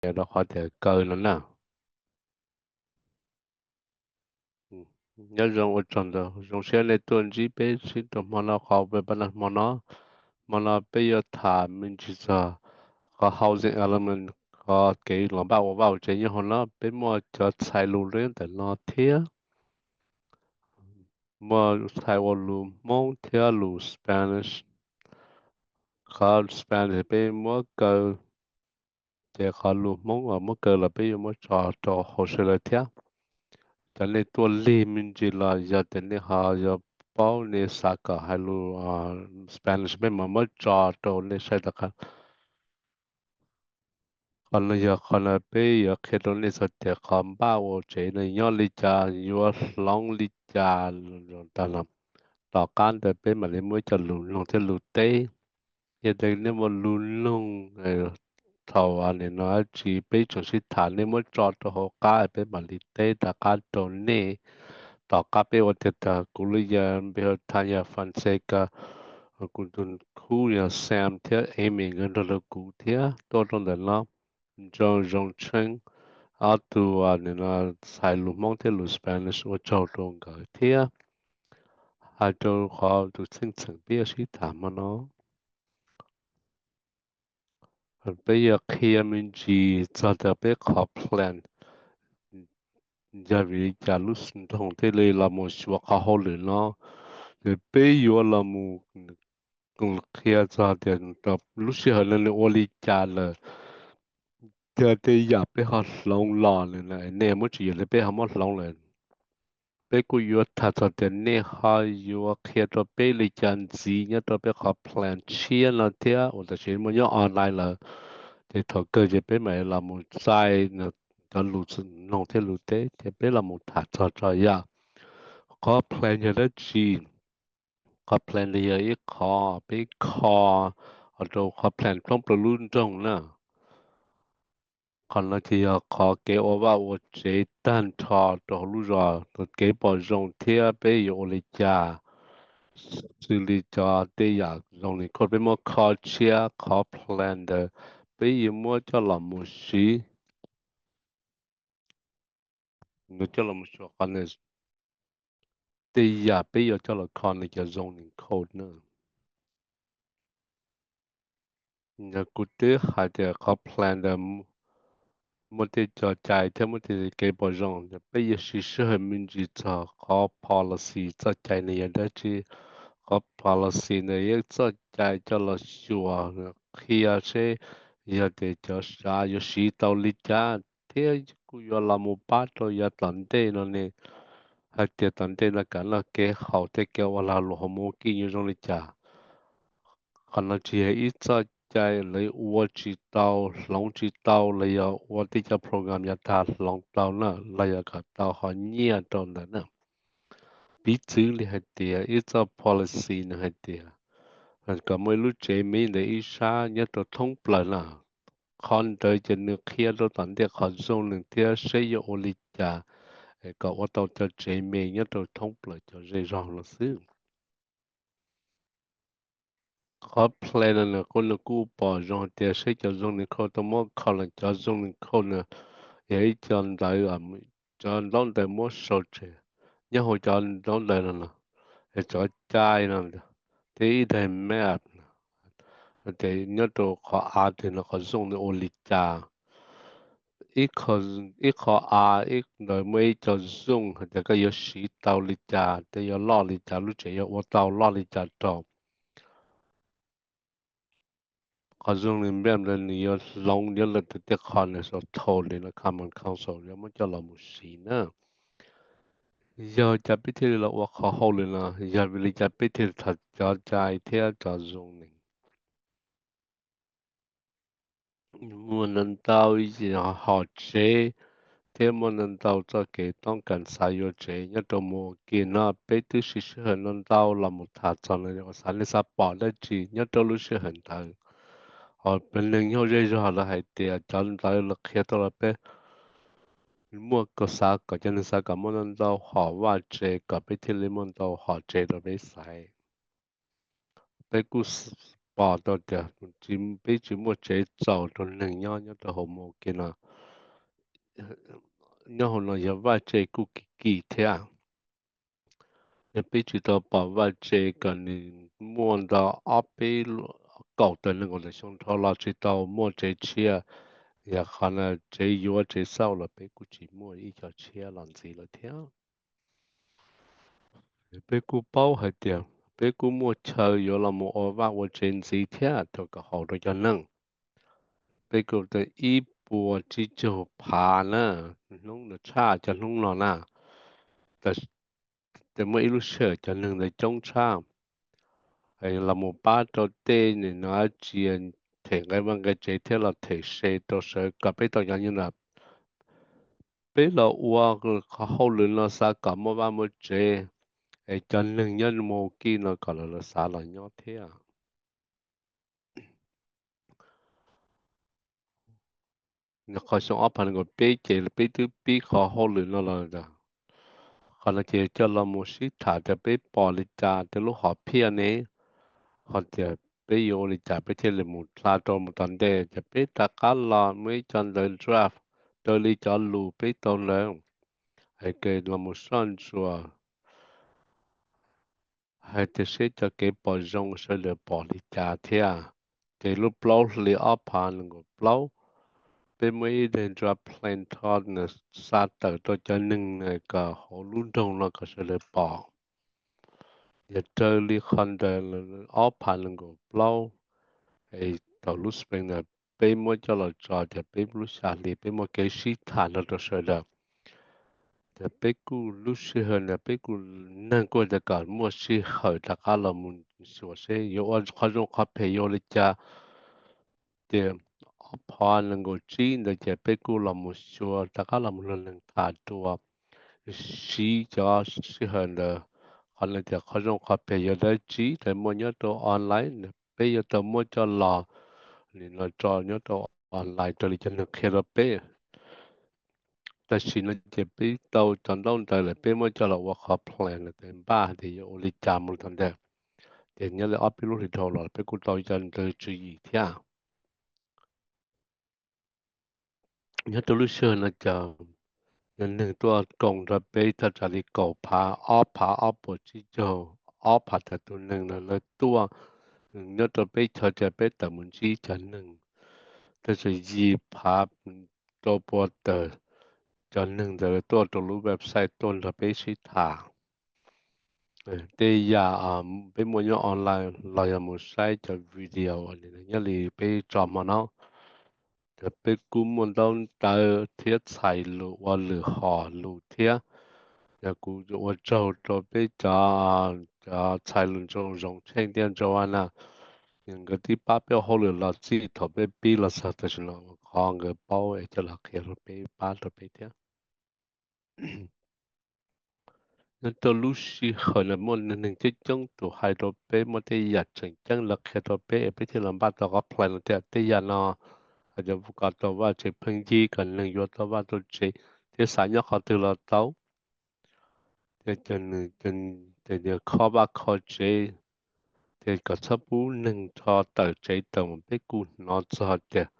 rau qhov tias kaw no na. Nyob zoo, ua tsaug ntau, zoo siab nej tuaj ntsib peb sib rau hmo no qhov peb pab na hmo no. Hmo no peb yuav tham me ntsis txog qhov housing element, qhov kev los npaj ua vaj ua tsev nyob hauv no. Peb muaj cov txhais lus nyob ntawm no thiab, muaj txhais ua lus Hmoob thiab lus Spanish. Qhov Spanish peb muab kaw, ces qhov lus Hmoob uas muab kaw los peb yuav muab tso rau hauv sawv daws thiab. Cov nej tuaj lig me ntsis los yog tias nej ho yuav paub, nej xav kom hais lus Spanish peb mam muab tso rau nej saib tom qab. Qhov no yog qhov no peb yuav qhia rau nej txog tias qhov npaj ua tsev no nyob li cas, yuav hloov li cas. Tom qab ntawd peb mam li muaj cov lus noog thiab lus teb. Yog tias nej muaj lus noog thaum nim no dab tsi peb tseem sib tham, nej muab tso rau hauv qab peb mam li teb rov qab rau nej. Tom qab peb ua tiag tag, kuv lub npe hu Tanya Fonseca, kuv tus khub yog Sam thiab Amy nkawd nrog rau kuv thiab tuaj rau ntawm no. Zoo, zoo tsheej ob tug nim no txhais lus Hmoob thiab lus Spanish, ua tsaug rau nkawd thiab. Hais rau qhov tus txheej txheem peb yuav sib tham hmo no, peb yuav qhia me ntsis txog tias peb qhov plan yog vim li cas lub nroog thiaj li los mus xyuas qhov hauj lwm no. Ces peb yuav los mus qhia txog tias lub sij hawm no nws ua li cas lawm, thiab tej yam peb ho hloov los lawm, nej muab tsis yam li peb ho muab hloov lawm. Peb kuj yuav tham txog tias nej ho yuav qhia rau peb li cas ntxiv nyob rau peb qhov plan tshiab no thiab, uas tam sim muaj nyob online lawm. Ces thaum kawg ces peb mam los mus txais cov lus noog thiab lus teb, ces peb los mus tham txog tso yam qhov plan yog dab tsi. Qhov plan no yog ib qho peb kho rau qhov plan thoob plaws lub nroog na. Qhov no ces yog qhov kev ua vaj ua tsev tag nrho rau hauv lub zos, kev pom zoo thiab peb yuav ua li cas, xws li cov tej yam zoning code peb muab kho tshiab, qhov plan ntawd peb yuav muab coj los mus siv, yuav coj los mus xyuas qhov tej yam peb yuav coj los kho nws cov zoning code na. Yog kuv twb hais tias qhov plan ntawd muaj tej cov cai thiab muaj tej kev pom zoo, peb yuav siv sij hawm me ntsis txog qhov policy txoj cai nws yog dab tsi. Qhov policy ntawd yog txoj cai coj los xyuas qhia seb yog tias cov sav yuav siv tau li cas, thiab kuj yuav los mus pab rau yav tom ntej no ne, hais tias tom ntej no kev noj kev haus thiab kev ua lag luam hauv mus ua ke yuav zoo li cas. Qhov no tsis yog ib txoj cai lawv ua tsis tau, hloov tsis tau, los yog ua tej cov program yav tag hloov tau na, los yog kom tau ho nyiaj rau ntawd na. Piv txwv li hais tias ib txoj policy nws hais tias kom muaj ib lub tsev me ntawm ib sab nyob rau thoob plaws na. Qhov ntawd ces nws qhia rau tom ntej qhov zoning thiab seb yuav ua li cas kom ua tau cov tsev me nyob rau thoob plaws cov zej zog no xwb. Qhov plan no nws kuj pom zoo hais tias seb cov zoning code tau muab kho los, cov zoning code no yog ib co ntawv, cov ntaub ntawv muab sau tseg, nyob hauv cov ntaub ntawv no no, cov cai no, thiab ib daim map, ces nyob rau qhov av twg no qhov zoning ua li cas. Ib qho av ib ntawd muaj ib co zoning hais tias koj yuav siv tau li cas, thiab yuav loj li cas, lub tsev yuav ua tau loj li cas rau. Qhov zoning map ntawd nws yuav hloov nyob lawm tej qho nws sau tau li no Common Council yuav muab coj los mus siv na. Yog cas peb thiaj li los ua qhov hauj lwm no, yog vim li cas peb thiaj li tham cov cai thiab cov zoning. Muaj ntau ntau hom tsev thiab muaj ntau ntau txoj kev toob kas xav yuav tsev nyob rau mus ua ke no, peb twb siv sij hawm ntau ntau los mus tham txog no, xav nej xav pom dab tsi nyob rau lub sij hawm ntawd. Hos peb neeg nyob zej zog lawv hais tias cov ntawd lawv qhia tau los peb muaj xav kom cov neeg xav kom muaj ntau ntau hom vaj tsev kom peb thiaj li muaj ntau hom tsev rau peb xaiv. Peb kuj pom tau tias peb tsis muaj tsev txaus rau neeg nyob nyob rau hauv Mauke no. Nyob hauv no yog vaj tse kuj kim kim thiab. Yog peb tsis tau pom vaj tse kom nws muaj ntau ob peb kaum tawm nees nkaum tawm xyoo dhau los tsis tau muaj tsev tshiab, yog qhov no tsev yuav tsev xauj los peb kuj tsis muaj ib co tshiab los ntxiv lawm thiab. Peb kuj paub hais tias peb kuj muaj chaw yuav los mus ua vaj ua tsev ntxiv thiab tau kom haum rau cov neeg. Peb kuj tau ib puas tsib caug phav na, hnub no tshaj cov hnub no na, ces muaj ib lub sij hawm cov neeg ntawd coob tshaj, los mus pab rau tej nim no dab tsi, them nqe vaj nqe tsev thiab los them se rau sawv kom peb tau cov nyiaj ntawd. Peb los ua qhov hauj lwm no xav kom muaj vaj muaj tsev, es cov neeg nyob Mauke no kom lawv xav los nyob thiab. Qhov xyoo ob phav nees nkaum peb ces peb twb pib qhov hauj lwm no los. Qhov no ces coj los mus sib tham tias peb pom li cas tej lub hom phiaj ne, ho tias peb yuav ua li cas peb thiaj li mus dha rau mus tom ntej, ces peb rov qab los muaj ib co ntawv draft raws li cov lus peb tau ntawd, hais tias los mus soj ntsuam hais tias seb cov kev pom zoo sawv daws pom li cas thiab. Ces lub plaub hli ob phav nees nkaum plaub, peb muaj ib daim draft plan rho xa tawm rau cov neeg kom hauv lub nroog no kom sawv daws pom. Yog raws li qhov ntawd ob phav nees nkaum plaub, thaum lub spring ntawd peb muab coj los tso tias peb lub xya hli peb muaj kev sib tham nrog rau sawv daws. Ces peb kuj lub sij hawm ntawd peb kuj, neeg kuj tias kom muaj sij hawm rov qab los mus xyuas seb yuav ua qhov zoo qhov phem yuav ua li cas. Ces ob phav nees nkaum tsib ntawd ces peb kuj los mus xyuas rov qab los mus nrog neeg tham dua, siv cov sij hawm ntawd. Qhov no tias qhov zoo qhov phem yog dab tsi, ces muaj nyob rau online, peb yuav tau muab coj los nim no tso nyob rau online raws li cov neeg qhia rau peb. Tam sim no ces peb tau cov ntaub ntawv lawm, peb muab coj los ua qhov plan lawm, ces npaj hais tias yuav ua li cas mus tom ntej. Ces nyob li ob peb lub hlis dhau los peb kuj tau cov ntawv tswv yim thiab. Nyob rau lub sij hawm no ces yog neeg tuaj koom nrog peb thaj tsam li kaum phav, ob phav ob puas tsib caug, ob phav tawm tus neeg no lawv tuaj nyob rau peb chaw ces peb tawm mus ntsib cov neeg thaj tsam yim phav rau pua tawm cov neeg ntawd tuaj rau lub website tuaj nrog peb sib tham. Tej yam peb muaj nyob online los yog mus saib cov video nyob li peb tso hmo no, ces peb kuj muaj ntaub ntawv thiab txhais lus ua lwm hom lus thiab. Yog kuv ua tsaug rau peb cov, cov txhais lus Ntsuag Zoo Tsheej thiab Ntsuag Vaj na, nkawd twb pab peb ua hauj lwm los txij thaum peb pib los txog tam sim no, qhov nkawd paub es coj los qhia rau peb pab rau peb thiab. Nyob rau lub sij hawm no muaj neeg coob coob tus hais rau peb, muaj tej yam tseem ceeb lawv qhia rau peb es peb thiaj los npaj tau qhov plan no tias tej yam no hais tias kom tau vaj tsev pheej yig, kom neeg yuav tau vaj tau tsev thiab xav nyob qhov twg los tau. Thiab cov neeg, cov khob vaj khob tsev, ces kom txhob pub neeg rho tawm tsev tawm mus. Peb kuj hnov txog tias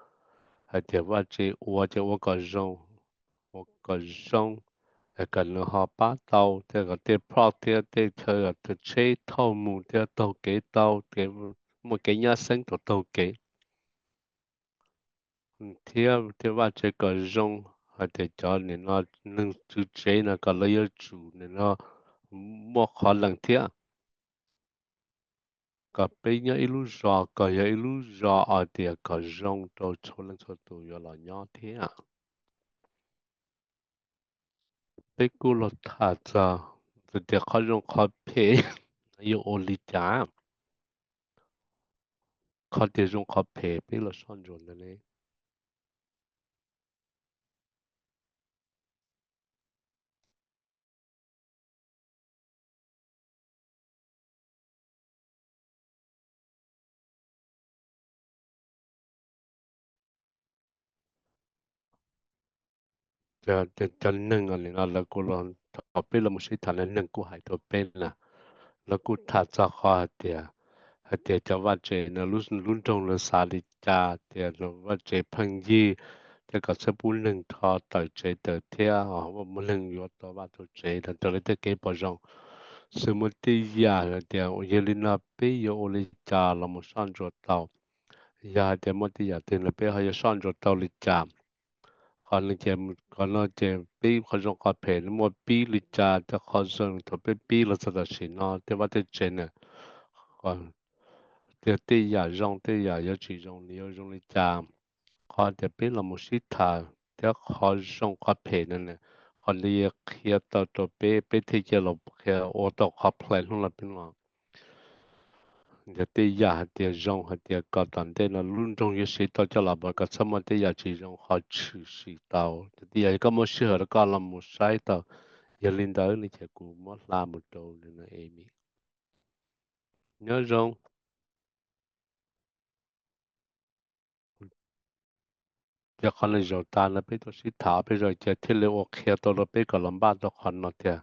hais tias vaj tsev ua ces ua kom zoo, ua kom zoo, kom nws ho pab tau thiab kom tej plot thiab tej chaw tsheb thauj mus thiab taug kev tau, muaj kev nyab xeeb rau taug kev. Thiab tej vaj tsev kom zoo, hais tias cov nim no neeg tswv tsev no kom lawv yuav tsum nim no muaj qhov lees thiab, kom peb nyob ib lub zos kom yog ib lub zos hais tias kom zoo rau txhua leej txhua tus yuav los nyob thiab. Peb kuj los tham txog tias qhov zoo qhov phem yuav ua li cas, qhov tias zoo qhov phem peb los soj ntsuam ntawd ne. Cov neeg no lawv kuj, thaum peb los mus sib tham no neeg kuj hais rau peb na, lawv kuj tham txog qhov hais tias hais tias cov vaj tsev no lub nroog no xav li cas, tias vaj tsev pheej yig, thiab kom txhob pub neeg rho tawm tsev tawm thiab, muaj neeg yuav tau vaj tau tsev los raws li tej kev pom zoo. Xwb muaj tej yam hais tias yog li no peb yuav ua li cas los mus soj ntsuam tau. Yog hais tias muaj tej yam twg no peb ho yuav soj ntsuam tau li cas. Qhov no ces pib qhov zoo qhov phem no muaj pib li cas, cov qhov zoo thaum peb pib los txog tam sim no tej vaj tej tsev na, tias tej yam zoo tej yam yuav tsis zoo nws yuav zoo li cas. Qhov tias peb los mus sib tham thiab qhov zoo qhov phem no, qhov ntawd yuav qhia tau rau peb, peb thiaj cia los qhia ua tau qhov plan hnub no peb los. Yog tej yam hais tias zoo hais tias kom tom ntej no lub nroog yuav siv tau coj los pab kom txhob muaj tej yam tsis zoo ho tshwm sim tau. Yog tej yam koj muaj sij hawm rau koj los mus saib tau. Yog li ntawd no ces kuv muab hla mus rau Amy. Nyob zoo. Ces qhov no zaum tas no peb tuaj sib tham peb zaum ces thiaj li ua qhia tau rau peb kom los npaj tau qhov no tias,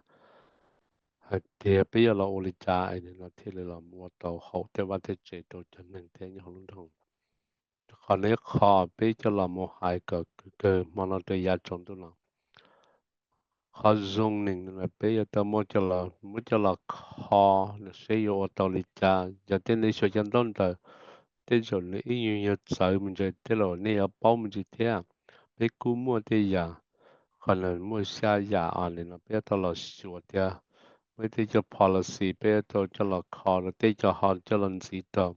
hais tias peb yuav los ua li cas es no thiaj li los ua tau haum tej vaj tej tsev rau cov neeg thiab nyob hauv lub nroog. Qhov no ib qho peb coj los mus hais kom kawg hmo no rau yav tsaus ntuj no. Qhov zoning no peb yuav tau muab coj los kho seb yuav ua tau li cas. Yog tej nej xyuas cov ntaub ntawv, tej zaum nws ib nyuag nyuag txawv me ntsis, tej zaum nej yuav paub me ntsis thiab. Peb kuj muaj tej yam, qhov no muaj xya yam os, li no peb yuav tau los xyuas thiab. Muaj tej cov policy peb yuav tau coj los kho rau, tej cov ho coj los ntxiv rau.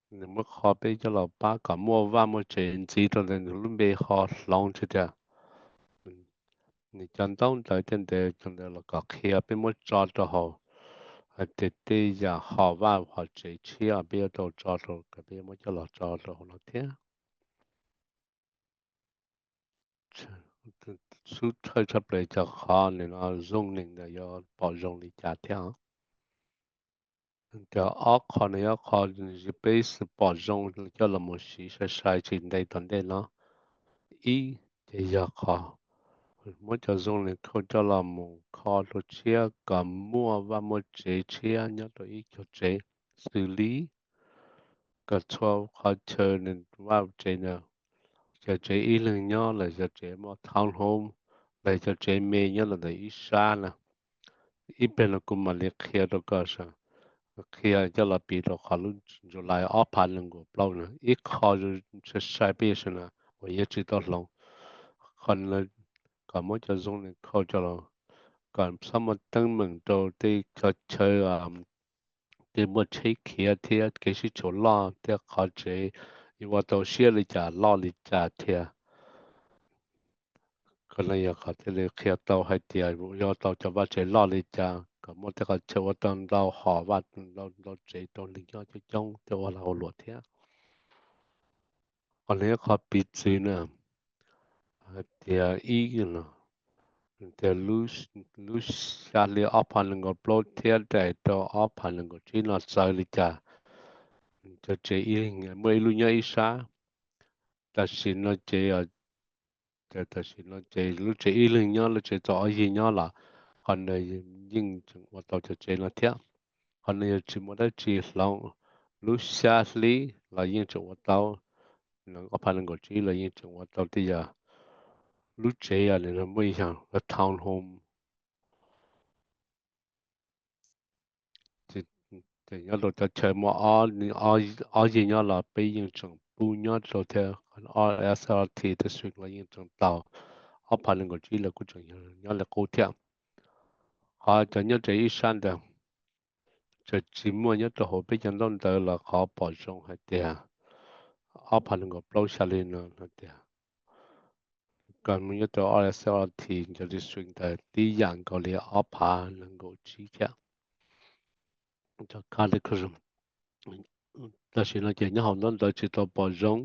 Nws muab qho peb coj los pab kom muaj vaj muaj tsev ntxiv rau ntawm nws lub npe ho hloov tsis tias nws cov ntaub ntawv tej ntawd cov ntawd los kom qhia peb muab tso rau hauv. Hais tias tej yam ho vaj ho tsev tshiab peb yuav tau tso rau, kom peb muab coj los tso rau hauv no thiab. Xub thawj tshaj plaws cov qhov nws no zoning ntawd yuav pom zoo li cas thiab. Cov ob qho no yog qho peb xav pom zoo coj los mus siv sai sai tsis ntev tom ntej no. Ib, ces yog qhov muab cov zoning code coj los mus kho rau tshiab kom muaj vaj muaj tsev tshiab nyob rau ib co tsev, xws li kom txhua qhov chaw nws vaj tsev no, cov tsev ib leeg nyob los cov tsev muaj townhome, los cov tsev me nyob los ntawm ib sab na. Ib pliag no kuv mam li qhia rau koj, qhia coj los piv rau qhov lub July ob phav nees nkaum plaub no ib qho sai sai peb yuav sawv na uas yuav tsis tau hloov. Qhov kom muab cov zoning code coj los, kom txhob muaj teeb meem rau tej qhov chaw tej muaj tsheb khiav thiab kev sib tshuam loj thiab qhov tsev yuav ua tau siab li cas loj li cas thiab. Qhov no yog qhov thiaj li qhia tau hais tias yuav tau cov vaj tsev loj li cas kom muaj tej qhov chaw ua tau ntau hom vaj ntau tsev rau neeg nyob coob coob thiab ua lag ua luam thiab. Qhov no yog qhov piv txwv na, hais tias ib, tias lub xya hli ob phav nees nkaum plaub thiab daim rau ob phav nees nkaum tsib no txawv li cas, cov tsev ib leeg muaj ib lub nyob ib sab. Tam sim no ces, tam sim no ces lub tsev ib leeg nyob lub tsev txog ob yig nyob los qhov ntawd yeej tseem ua tau cov tsev no thiab. Qhov no yog tsis muaj dab tsi hloov, lub xya hli los yeej tseem ua tau, ob phav nees nkaum tsib los yeej tseem ua tau tej yam lub tsev yog muaj ib yam townhome. Ces nyob rau cov chaw muaj ob yig nyob los peb yeej tseem pub nyob rau thiab, ob S R T district los yeej tseem tau, ob phav nees nkaum tsib los kuj tseem nyob li qub thiab. Qhov cov nyob rau ib sab ntawd, txawm tsis muaj nyob rau hauv peb cov ntaub ntawv los qhov pom zoo hais tias ob phav nees nkaum plaub xya hli no hais tias kom mus nyob rau ob S R T cov district ntawd tib yam nkaus li ob phav nees nkaum tsib thiab. Tam sim no ces nyob hauv ntaub ntawv tsis tau pom zoo,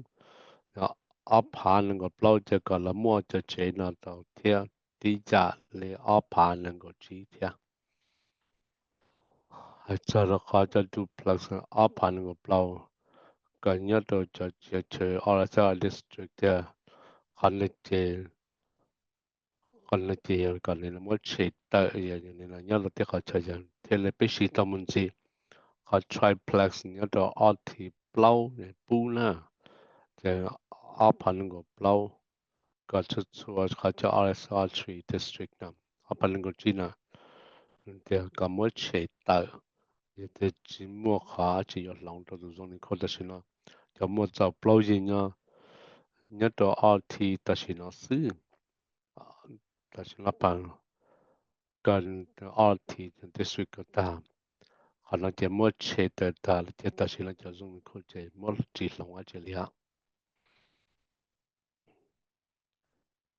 ob phav nees nkaum plaub ces kom lawv muaj cov tsev no tau thiab tib yam li ob phav nees nkaum tsib thiab. Hais txog rau qhov cov duplex ob phav nees nkaum plaub, kom nyob rau cov chaw ob S R T district tiag, qhov no ces, qhov no ces yog kom nws muab tshem tawm, nyob rau tej qhov chaw yog thiaj li peb siv tau mus ntxiv. qhov triplex nyob rau ob thib plaub pub na, ces ob phav nees nkaum plaub, kom txhua txhua qhov chaw R S R three district no, ob phav nees nkaum tsib no, tias kom muab tshem tawm, yog tias tsis muaj qhov tsis yuav hloov rau tus zoning code tam sim no. Cov muaj txaus plaub yig nyob, nyob rau ob thib tam sim no xwb, tam sim no pab kom ob thib district ko tag. Qhov no ces muab tshem tawm tas ces tam sim no cov zoning code ces muab tsis hloov dab tsi li os.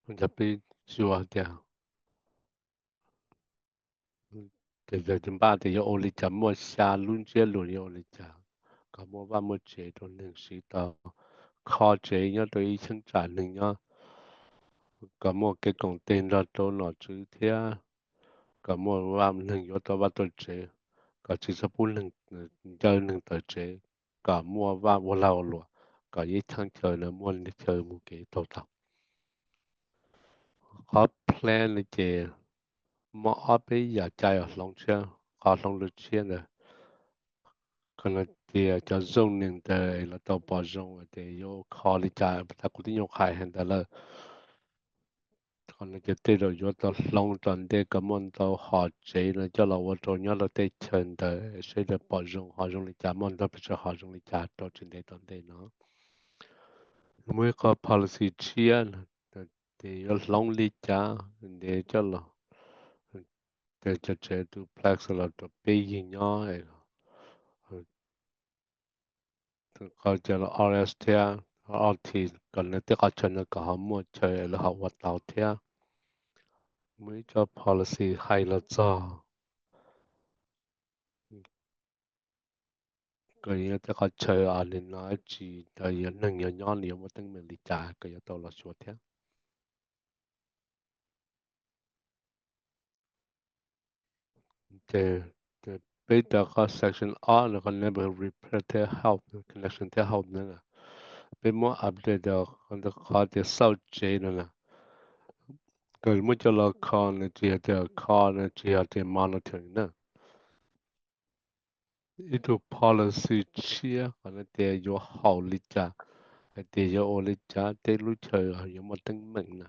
Yog peb xyuas tias, ces npaj tias yuav ua li cas, muaj xya lub ntsiab lus yuav ua li cas kom muaj vaj muaj tsev rau neeg siv tau, kho tsev nyob rau ib cheeb tsam neeg nyob, kom muaj kev koom tes nrog rau nom tswv thiab kom muaj vaj, neeg yuav tau vaj tau tsev, kom tsis txhob pub neeg, ncaw neeg tawm tsev, kom muaj vaj ua lag ua luam, kom ib cheeb chaw no muaj chaw mus kev taug tau. Qhov plan no ces muaj ob peb yam cai hloov tshiab, qhov hloov lus tshiab ntawd, qhov no tias cov zoning ntawd es lawv tau pom zoo tias yuav kho li cas, tas kuv twb nyuam qhais hais ntawd lawm. Qhov no ces tej zaum yuav tau hloov tom ntej kom muaj ntau hom tsev no coj los ua rau nyob rau tej chaw ntawd seb lawv pom zoo ho zoo li cas, muaj ntau pes tsawg ho zoo li cas rau tsis ntev tom ntej no. Muaj ib qho policy tshiab tias yuav hloov li cas ntev coj los, cov tsev duplex los rau peb yig nyob, qhov cov R S thiab R T, kom nws tej qhov chaw no kom ho muaj chaw lawv ho ua tau thiab. Muaj ib co policy hais los txog kom yog tej qhov chaw nim no tsis tau yog neeg yuav nyob, nws yuav muaj teeb meem li cas kom yuav tau los xyuas thiab. Ces peb rau qhov section ob no, qhov neighborhood repair thiab help, connection thiab help no, peb muab update rau qhov tias xauj tsev no na, kom muab coj los kho, nws tsis yog tias kho, nws tsis yog tias monitor na. Ib tug policy tshiab qhov no tias yuav haum li cas, hais tias yuav ua li cas tej lub chaw yuav muaj teeb meem na.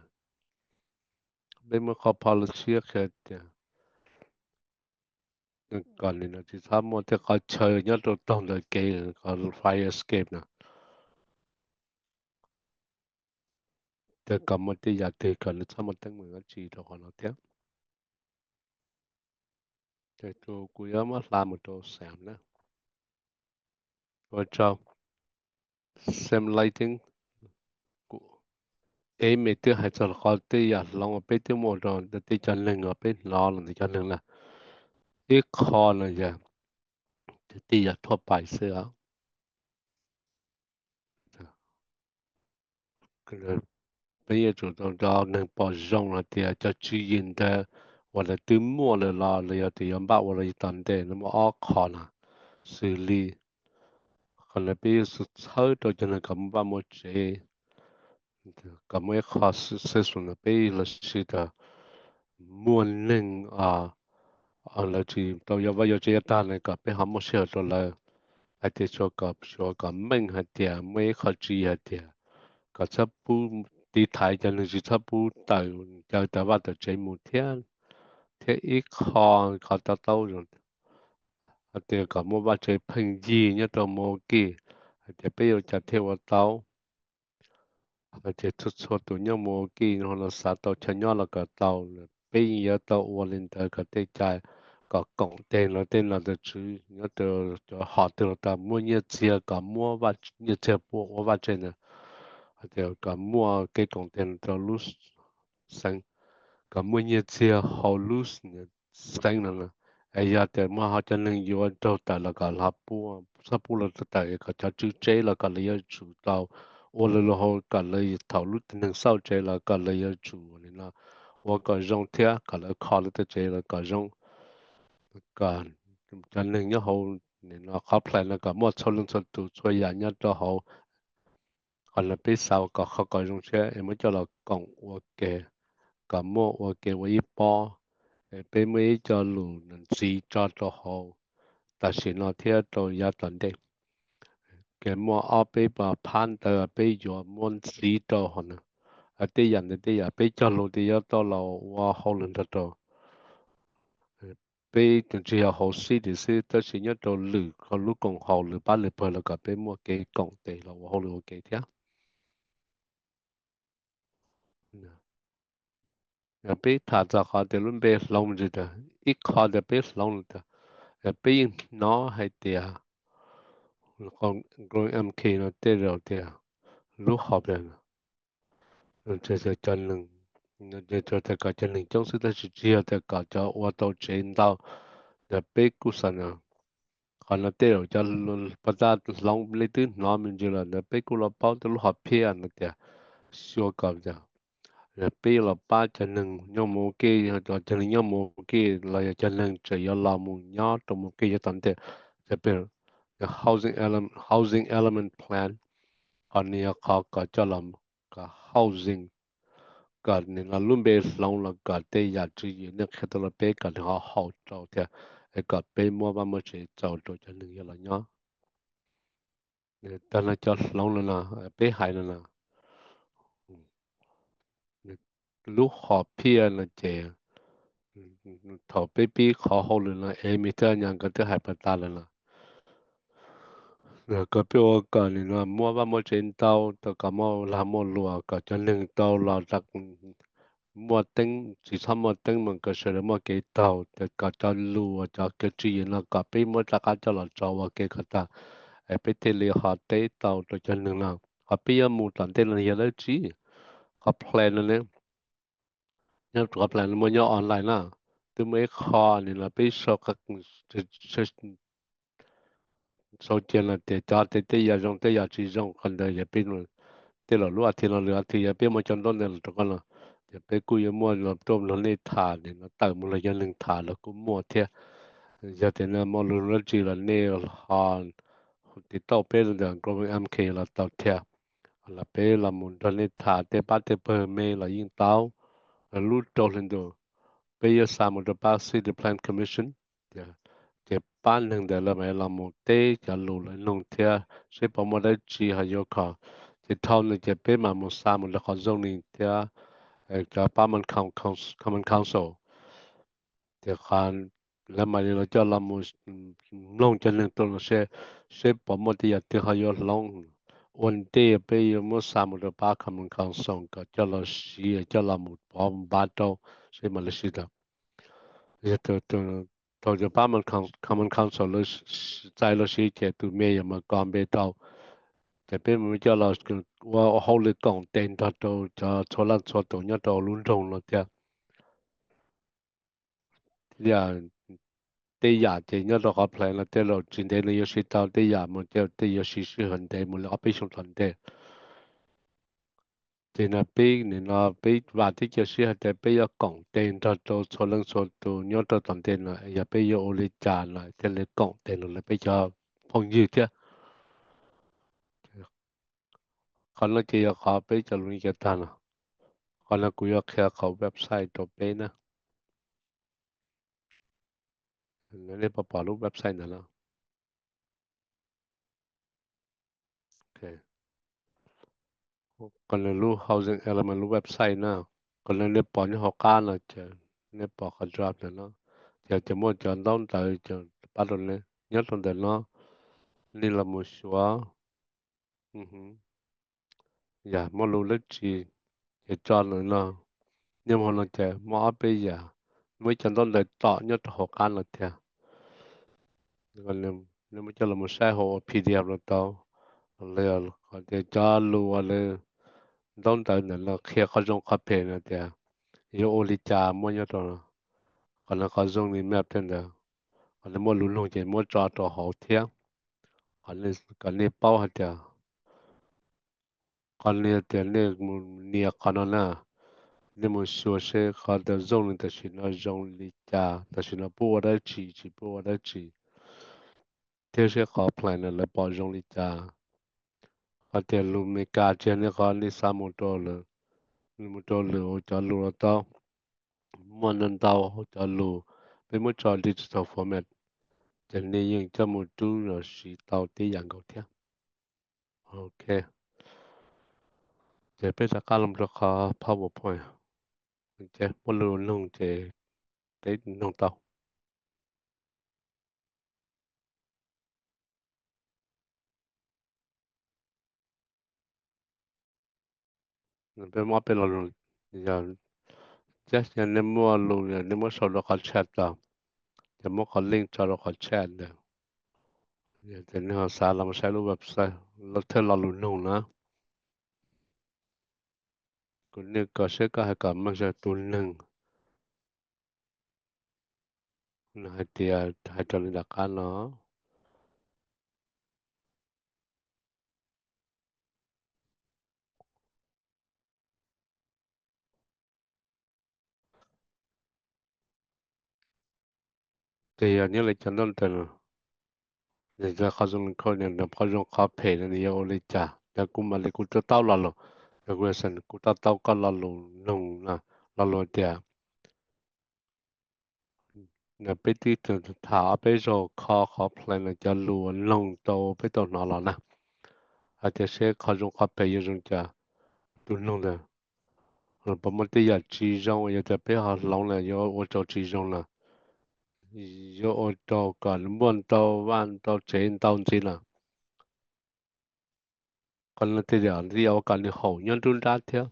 Peb muab qhov policy tshiab qhia tias kom nim no tsis txhob muaj tej qhov chaw nyob rau taug ntawm kev, qhov fire escape no, ces kom muaj tej yam twg kom nws txhob muaj teeb meem dab tsi rau qhov no thiab. Ces kuv yuav muab hla mus rau Sam na. Ua tsaug. Sam Lighting, Amy twb hais txog qhov tej yam hloov uas peb twb muaj rau tej cov neeg uas peb hnov los ntawm cov neeg na. Ib qho no yog tej yam thuaj pais xwb os. Peb yuav tsum tau nrog neeg pom zoo hais tias cov tswv yim ntawd uas lawv twb muaj lawm los lawv yog tias yuav npaj ua los tom ntej no muaj ob qho no xws li, qhov no peb yuav txhawb rau cov neeg kom muaj vaj muaj tsev, kom muaj ib qho successful no peb los sis tas muaj neeg lawv tsis tau yuav vaj yuav tsev yav tag no kom peb ho muaj sij hawm rau lawv, hais tias kom, kom meej hais tias muaj ib qho tswv yim hais tias kom txhob pub tiv thaiv cov neeg tsis txhob pub tawm, ncaws tawm vaj tawm tsev mus thiab, thiab ib qho, qhov to taub hais tias kom muaj vaj tsev pheej yig nyob rau Milwaukee, hais tias peb yuav cas thiaj ua tau, hais tias txhua txhua tus nyob Milwaukee no los xav tau chaw nyob los kom tau, peb yeej yuav tau ua li ntawd kom tej cai, kom koom tes los tej nom tej tswv nyob rau cov hom twg los tau muaj nyiaj txiag kom muab nyiaj txiag pua ua vaj tsev ntawd, hais tias kom muaj kev koom tes rau lub xeev, kom muaj nyiaj txiag hauv lub xeev no, es yog tias muaj ho cov neeg yuav raug tawm los kom ho pub, txhob pub lawv tawm, kom cov tswv tsev los kom lawv yuav tsum tau ua lawv lub hauv, kom lawv thaum lub neeg xauj tsev los kom lawv yuav tsum ua kom zoo thiab kom lawv kho lawv tej tsev los kom zoo, kom cov neeg nyob hauv nim no qhov plan no kom muaj txhua leej txhua tus txhua yam nyob rau hauv. Qhov no peb xav kom qhov kom zoo thiab es muab coj los koom ua ke, kom muaj ua ke ua ib pob, es peb muaj ib co lus ntxiv tso rau hauv, tam sim no thiab rau yav tom ntej. Ces muaj ob peb phab ntawv peb yuav muab ntxiv rau hauv na. Tej yam ntawd tej yam peb cog lus tias yuav tau los ua hauj lwm nrog rau peb tsis yog hauv city xwb, tab sis nyob rau lwm lub koom haum lwm pab lwm pawg los kom peb muaj kev koom tes los ua hauj lwm ua ke thiab. Peb tham txog qhov tias lub npe hloov ntsis tas, ib qho tias peb hloov tas, peb yeej hnov hais tias Growing M K no tej zaum tias lub hom cov neeg, kom cov neeg coob xwb tab sis tsis yog tias kom cov ua tau tsev ntau. Yog peb kuj xav qhov no tej zaum cov pov tab hloov li twb hnov me ntsis lawm ntawd peb kuj los paub tej lub hom phiaj no tias xyuas kom peb yuav los pab cov neeg nyob mus ua ke, cov neeg nyob mus ua ke los yog cov neeg tseem yuav los mus nyob rau mus ua ke yav tom ntej. Housing Element Plan, qhov nws yog qhov kom coj los kom housing, kom nim no lub npe hloov los kom tej yam tswv yim nej qhia tuaj rau peb kom nws ho haum rau thiab, es kom peb muaj vaj muaj tsev txaus rau cov neeg yuav los nyob. Tag no cov hloov no no peb hais no no, lub hom phiaj no ces thaum peb pib qhov hauj lwm no es me thiab nyas nkawd twb hais pas tas lawm los kom peb ua kom nim no muaj vaj muaj tsev ntau, kom muaj lag muaj luam, kom cov neeg tau los muaj teeb, tsis txhob muaj teeb mas kom sawv daws muaj kev taug, kom cov lus uas cov kev tswv yim no kom peb muab rov qab coj los tso ua ke kom tag, es peb thiaj li ho teb tau rau cov neeg no. Qhov peb yuav mus tom ntej no yog dab tsi? Qhov plan no ne, nyob qhov plan no muaj nyob online na, twb muaj ib qho nim no peb sau cia no tias cov tej yam zoo tej yam tsis zoo qhov ntawd yog peb tej los lub as thiv no lwm as thiv yog peb muaj cov ntaub ntawv los rau qhov no, ces peb kuj yuav muaj los tuaj nrog nej tham, nim no tawm mus los cov neeg tham los kuj muaj thiab. Yog tias muaj lus dab tsi los nej ho tiv tauj peb ntawm Global M K los tau thiab. Los peb los mus nrog nej tham tej pab tej pawg me los yeej tau. Lub rau hli ntus peb yuav xa mus rau pab City Plan Commission, ces pab neeg ntawd lawv mam los mus teb cov lus lawv nug thiab seb puas muaj dab tsi ho yuav kho. Ces dhau no ces peb mam mus xa mus rau qhov zoning thiab cov pab Common Council. Ces lawv mam li los coj los mus mloog cov neeg tuaj los seb, seb puas muaj tej yam twg ho yuav hloov. Ua ntej peb yuav muab xa mus rau pab Common Council kom coj los siv, coj los mus pov npav rau seb mam li siv tau. Yog thaum cov pab Common Council lawv txais los siv ces tus me yuav mas kos npe rau, ces peb mam coj los ua hauj lwm koom tes nrog rau cov txhua leej txhua tus nyob rau lub nroog no thiab. Tej yam ces nyob rau qhov plan no tej zaum tsis ntev nws yuav siv tau, tej yam mas tej yuav siv sij hawm ntev mus li ob peb xyoo tom ntej. Ces no peb nim no peb vam thiab cia siab hais tias peb yuav koom tes nrog rau txhua leej txhua tus nyob rau tom ntej no, yog peb yuav ua li cas no thiaj li koom tes los lawv peb cov phooj ywg thiab. Qhov no ces yog qhov peb cov lus li cas tag no. Qhov no kuv yuav qhia qhov website rau peb na. Nej puas pom lub website ntawd no? Qhov no lub Housing Element lub website na, qhov no nej pom nyob hauv qab no ces nej pom qhov drop ntawm no, ces muaj cov ntaub ntawv pab rau nej nyob rau ntawm no. Nej los mus xyuas yam muaj lus dab tsi ces tso ntawm no. Nyob hauv no ces muaj ob peb yam, muaj ib co ntaub ntawv tom nyob rau hauv qab no thiab. Nej muab coj los mus saib hauv P D F los tau. Los yog qhov tias cov lus uas lawv ntaub ntawv ntawm no qhia qhov zoo qhov phem no tias yuav ua li cas muaj nyob rau qhov no, qhov zoning map tej ntawd, qhov no muaj lus nug ces muab tso rau hauv thiab. Kom nej paub hais tias, qhov no tias nej mus nias qhov no na, nej mus xyuas seb qhov zoning tam sim no zoo li cas, tam sim no pub ua dab tsi tsis pub ua dab tsi, thiab seb qhov plan no lawv pom zoo li cas. Qhov tias lus Meskas tsis yog nej qhov nej xa mus rau lwm, mus rau lwm cov lus los tau. Muaj ntau ntau cov lus peb muab tso digital format. Ces nej yeej coj mus rub los siv tau tib yam nkaus thiab. Ok, ces peb rov qab los rau qhov PowerPoint, ces muab lug noog ces peb noog tau. Peb muab peb lo lus, yog nej muaj lus nej muab sau rau qhov chat tau, ces muab qhov link tso rau qhov chat ntawd, ces nej ho xav los saib lub website thawj lo lus noog na. Kuv nij kom seb koj hais kom meej tus neeg, nws hais tias hais rau li nram qab no. Ces yog nyob li cov ntaub ntawv, qhov zoo li qhov phem no nws yog ua li cas, yog kuv mam li kuv to taub lo lus, yog kuv xav kuv to taub koj lo lus noog no, lo lus tias, peb tib tug tham ob peb zaug kho qhov plan no cov lus noog tau peb tau hnov los na, hais tias seb qhov zoo qhov phem yuav zoo cas, tus noog ntawd puas muaj tej yam tsis zoo, yog tias peb ho hloov na yuav ua rau tsis zoo na, yuav ua rau kom nws muaj ntau vaj ntau tsev ntau ntxiv na. Qhov no tej yam ua kom nws haum nyob nruab nrab thiab.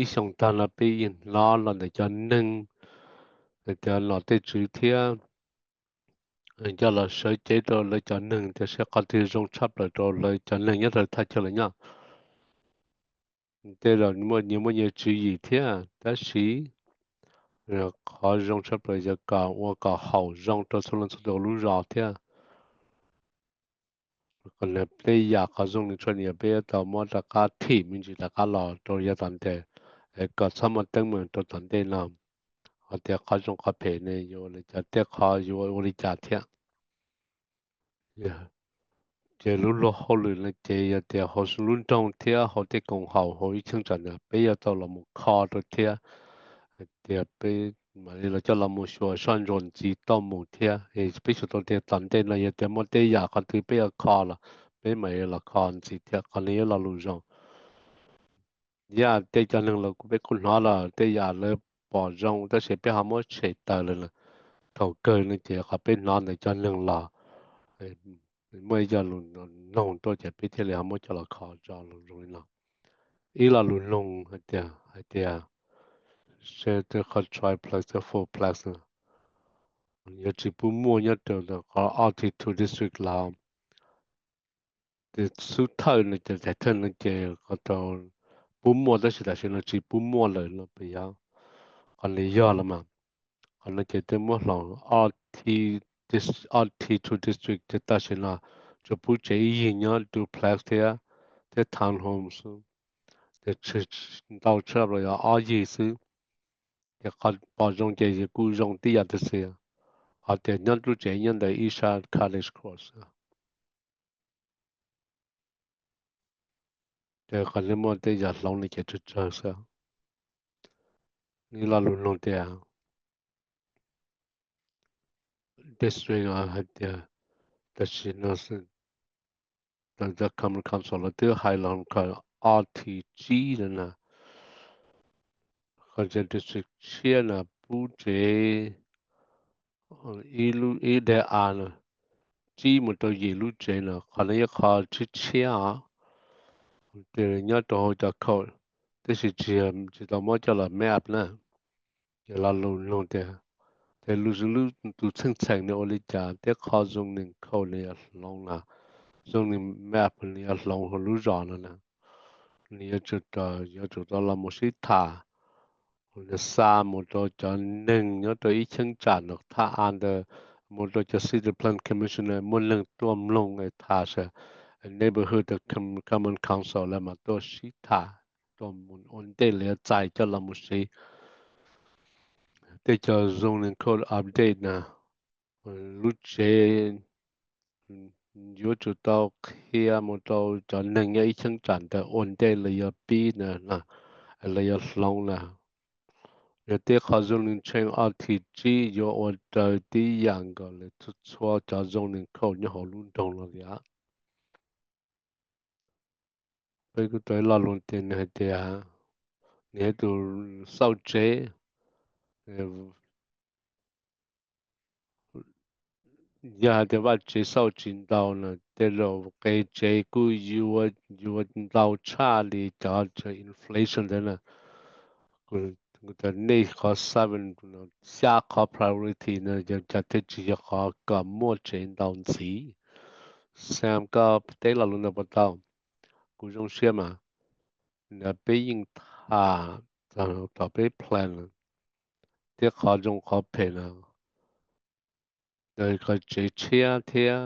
Ib xyoos tag no peb yeej hnov los ntawm cov neeg, cov nom tej tswv thiab coj los sawv cev rau lawv cov neeg tias seb qhov twg zoo tshaj plaws rau lawv cov neeg nyob rau thaj chaw lawv nyob. Tej zaum nyias muaj nyias tswv yim thiab, tab sis qhov zoo tshaj plaws yog kom ua kom haum zoo rau txhua leej txhua tus lub zos thiab. Qhov no tej yam qhov zoo nws tshaj nws yog peb yuav tau muab rov qab thim me ntsis rov qab los rau yav tom ntej, kom txhob muaj teeb meem rau tom ntej no, hais tias qhov zoo qhov phem ne yuav ua li cas, tej qhov yuav ua li cas thiab. Ces lub luag hauj lwm no ces yog tias hauv lub nroog thiab hauv tej koom haum hauv ib cheeb tsam ntawd peb yuav tau los mus kho rau thiab, hais tias peb mam li los coj los mus xyuas soj ntsuam ntxiv tau mus thiab, peb xyuas tau tias tom ntej no yog tias muaj tej yam qhov twg peb yuav kho los peb mam li los kho ntxiv thiab, qhov no yog lo lus zoo. Yam tej cov neeg los kuj peb kuj hnov los tej yam lawv pom zoo tab sis peb ho muab tshem tawm lawm. Thaum kawg no ces qhov peb hnov ntawm cov neeg los muaj ib co lus noog tuaj ces peb thiaj li ho muab coj los kho tso zoo li no. Ib lo lus noog hais tias, hais tias seb tej qhov triplex thiab fourplex yuav tsis pub muaj nyob rau qhov R T two district los. Xub thawj no ces, daim thawj no ces qhov rau pub muaj tab sis tam sim no tsis pub muaj lawm no puas yog? Qhov no yog los mas, qhov no ces twb muab hloov R T two district ces tam sim no tsuas pub tsev ib yig nyob duplex thiab, thiab townhome xwb, ces ntau tshaj plaws yog ob yig xwb. Ces qhov pom zoo ces kuj zoo tib yam tiam sis qhov tias nyob lub tsev nyob ntawm ib sab College Course. Ces qhov nej muaj tej yam hloov no ces tsawg tsawg xwb. Ib lo lus noog tias district hais tias tam sim no Common Council los twb hais los kho R T tsib no na, qhov district tshiab no pub tsev ib lub ib daim av no, tsib mus rau yim lub tsev no, qhov no yog qhov tshiab tshiab os. Ces nyob rau hauv cov code, tab sis tsis, tsis tau muab coj los map na. Ces lo lus noog tias, ces lub, lub tus txheej txheem nws ua li cas, tej qhov zoning code nws yuav hloov na, zoning map nws yuav hloov hauv lub zos no na, nws yuav tsum, yuav tsum tau los mus sib tham, nws xa mus rau cov neeg nyob rau ib cheeb tsam no thaj av ntawd, mus rau cov City Plan Commissioner, muaj neeg tuaj mloog es tham, neighborhood Common Council lawv mas tuaj sib tham, tuaj mus ua ntej lawv yuav txais coj los mus siv. Tej cov zoning code update na, lub tsev yuav tsum tau qhia mus rau cov neeg nyob ib cheeb tsam ntawd ua ntej lawv yuav pib na, lawv yuav hloov na. Yog tej qhov zoning change ob thib tsib yuav ua raws tib yam nkaus li txhua txhua cov zoning code nyob hauv lub nroog no li. Peb kuj tau ib lo lus tias nws hais tias nws yog tus xauj tsev, yog hais tias vaj tsev xauj tsis ntau na, tej zaum qe tsev kuj yuav yuav ntau tshaj li cov inflation ntawd na. Kuv tias nej qhov seven, xya qhov priority no yog cas thiaj tsis yog qhov kom muaj tsev ntau ntxiv? Sam, koj teb lo lus ntawd puas tau? Kuv zoo siab mas, peb yeej tham txog peb plan thiab qhov zoo qhov phem no, qhov tsev tshiab thiab,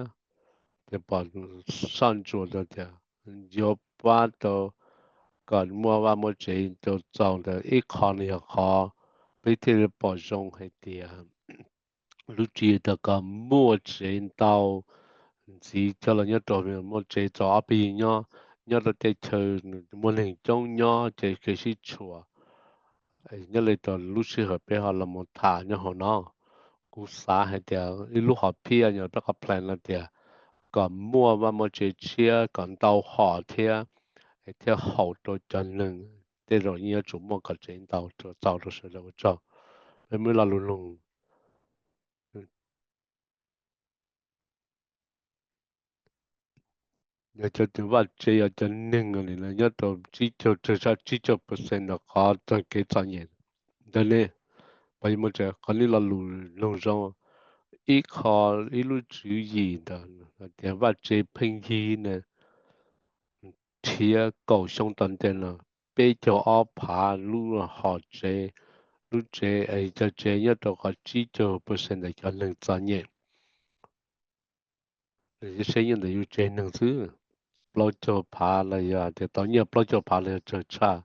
ces pom soj ntsuam rau tias yuav pab tau kom muaj vaj muaj tsev rau txaus ntawd. Ib qho no yog qhov peb thiaj li pom zoo hais tias lub tswv yim tau kom muaj tsev ntau ntxiv coj los nyob rau, muaj tsev txaus ob peb yig nyob, nyob rau tej chaw muaj neeg coob nyob ces kev sib tshuam. Nyob li rau lub sij hawm peb ho los mus tham nyob hauv no, kuv xav hais tias ib lub hom phiaj yog peb qhov plan no tias kom muaj vaj muaj tsev tshiab kom ntau hom thiab, thiaj haum rau cov neeg. Tej zaum yeej yuav tsum muaj kom tsev ntau rau txaus rau sawv daws ua tsaug. Peb muaj ib lo lus nug, yog cov vaj tsev yog cov neeg li no nyob rau tsib caug, tsawg tshaj tsib caug percent ntawm qhov txog kev txom nyem ntawd ne, pab yuav muaj tsev? Qhov nej lo lus nug zoo. Ib qho, ib lub tswv yim ntawd tias vaj tsev pheej yig na, nrhiav kaum xyoo tom ntej no peb caug ob phav lub hom tsev, lub tsev, cov tsev nyob rau qhov tsib caug percent ntawm cov neeg txom nyem. Seb nyob ntawm yus tsev neeg xwb, plaub caug phav los yog tias tau nyiaj plaub caug phav los yog tsawg tshaj.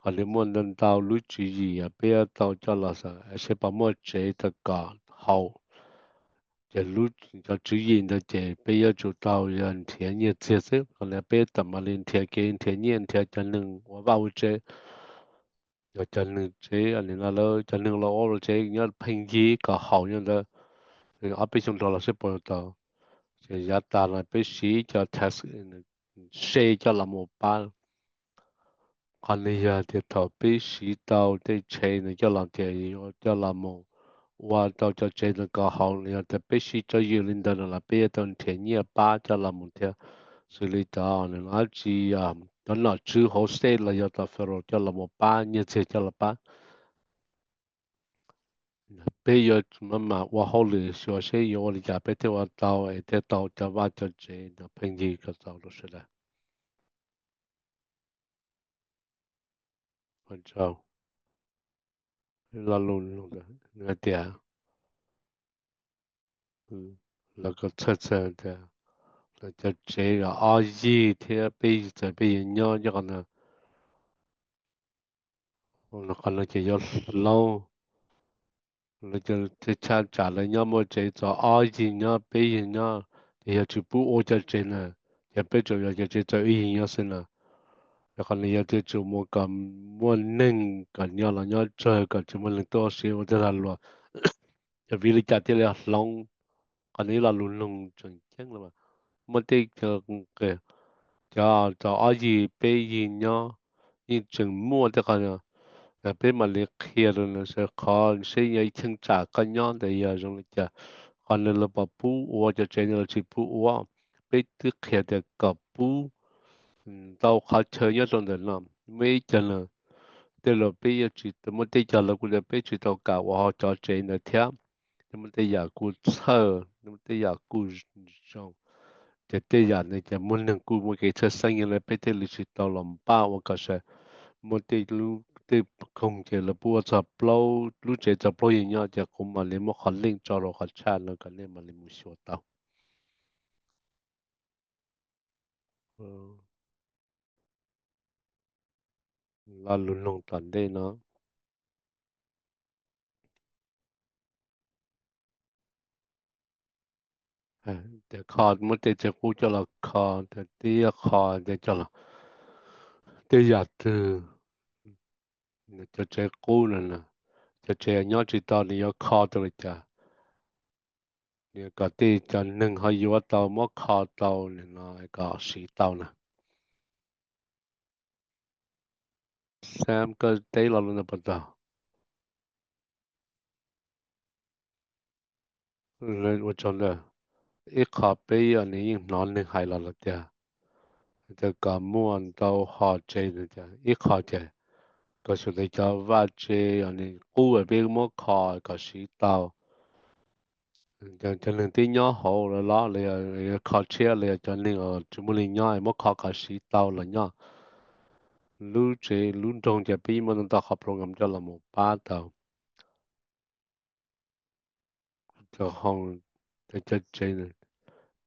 Qhov li muaj ntau ntau lub tswv yim peb yuav tau coj los xav seb puas muaj tsev tau kom haum. Ces cov tswv yim ntawd ces peb yuav tsum tau yog nrhiav nyiaj txiag xwb. Qhov li peb tau mam li nrhiav kev nrhiav nyiaj nrhiav cov neeg ua vaj ua tsev. Yog cov neeg tsev li no lawm, cov neeg los ua tsev nyob pheej yig kom haum nyob ntawd ob peb xyoo nrog los seb puas tau. Ces yav tas no peb siv cov tax se coj los mus pab. Qhov no yog tias thaum peb siv tau tej tsev no coj los tias yuav coj los mus ua tau cov tsev no kom haum, yog tias peb siv tswv yim li ntawd no los peb yuav tau nrhiav nyiaj pab coj los mus thiab. Xws li cov no dab tsi, cov nom tswv hauv state los yog tom federal coj los mus pab, nyiaj txiag coj los pab. Peb yuav maj mam ua hauj lwm xyuas seb yuav ua li cas peb thiaj ua tau es thiaj tau cov vaj cov tsev no pheej yig kom txaus rau sawv daws. Lo lus nug hais tias lawv kom txhawj txhawj tias lawv cov tsev los ob yig thiab peb yig txawm peb yig nyob nyob qhov no, qhov no ces yuav hloov. Lawv cov tshaj tsam lawv nyob muaj tsev txog ob yig nyob peb yig nyob, ces yog tsis pub ua cov tsev na, ces peb tsuas yog cov tsev txog ib yig nyob xwb na. Yog qhov no yog tias tsum mus kom muaj neeg kom nyob los nyob tsawg kom tsis muaj neeg tuaj siv ua tej lag luam. Yog vim li cas thiaj li hloov? Qhov no ib lo lus nug tseem ceeb, muaj tej cov txog ob yig peb yig nyob yeej tseem muaj tej qhov no. Peb mam li qhia rau lawv sawv qhov seb yog ib cheeb tsam koj nyob ntawd yog zoo li cas. Qhov no lawv puas pub ua cov tsev no los tsis pub ua? Peb twb qhia tias kom pub ntau qhov chaw nyob rau ntawm no. Muaj ib co no tej zaum peb yuav tsis, muaj tej co lawv kuj tias peb tsis tau kam ua hauv cov tsev ntawd thiab. Muaj tej yam kuj txhawj, muaj tej yam kuj zoo, ces tej yam ntawd ces muaj neeg kuj muaj kev txhawj xeeb yog li peb thiaj li tsis tau los npaj ua kom sawv. Muaj tej lub, tej khoom ces lawv pub ua txog plaub, lub tsev txog plaub yig nyob ces kuv mam li muab qhov link tso rau qhov chat no kom nej mam li mus xyuas tau. Lo lus nug tom ntej no. Tias kho muab tej tsev qub coj los kho, tias tib qho tias coj los, tej yam twg cov tsev qub no na, cov tsev nyob tsis tau nws yuav kho tau li cas, nws kom tej cov neeg ho yuav tau muab kho tau nws no kom siv tau na. Xam koj teb lo lus ntawd puas tau? Ua tsaug ntawm ib qho peb nws yeej hnov neeg hais los lawm tias, tias kom muaj ntau hom tsev, ib qho ces kom xyuas tias cov vaj tsev nws qub peb muab kho kom siv tau. Cov neeg twb nyob hauv los los los kho tshiab los yog cov neeg tsis muaj neeg nyob muab kho kom siv tau los nyob. Lub tsev lub nroog ces peb yeej muaj ntau ntau qhov program coj los mus pab tau cov tsev,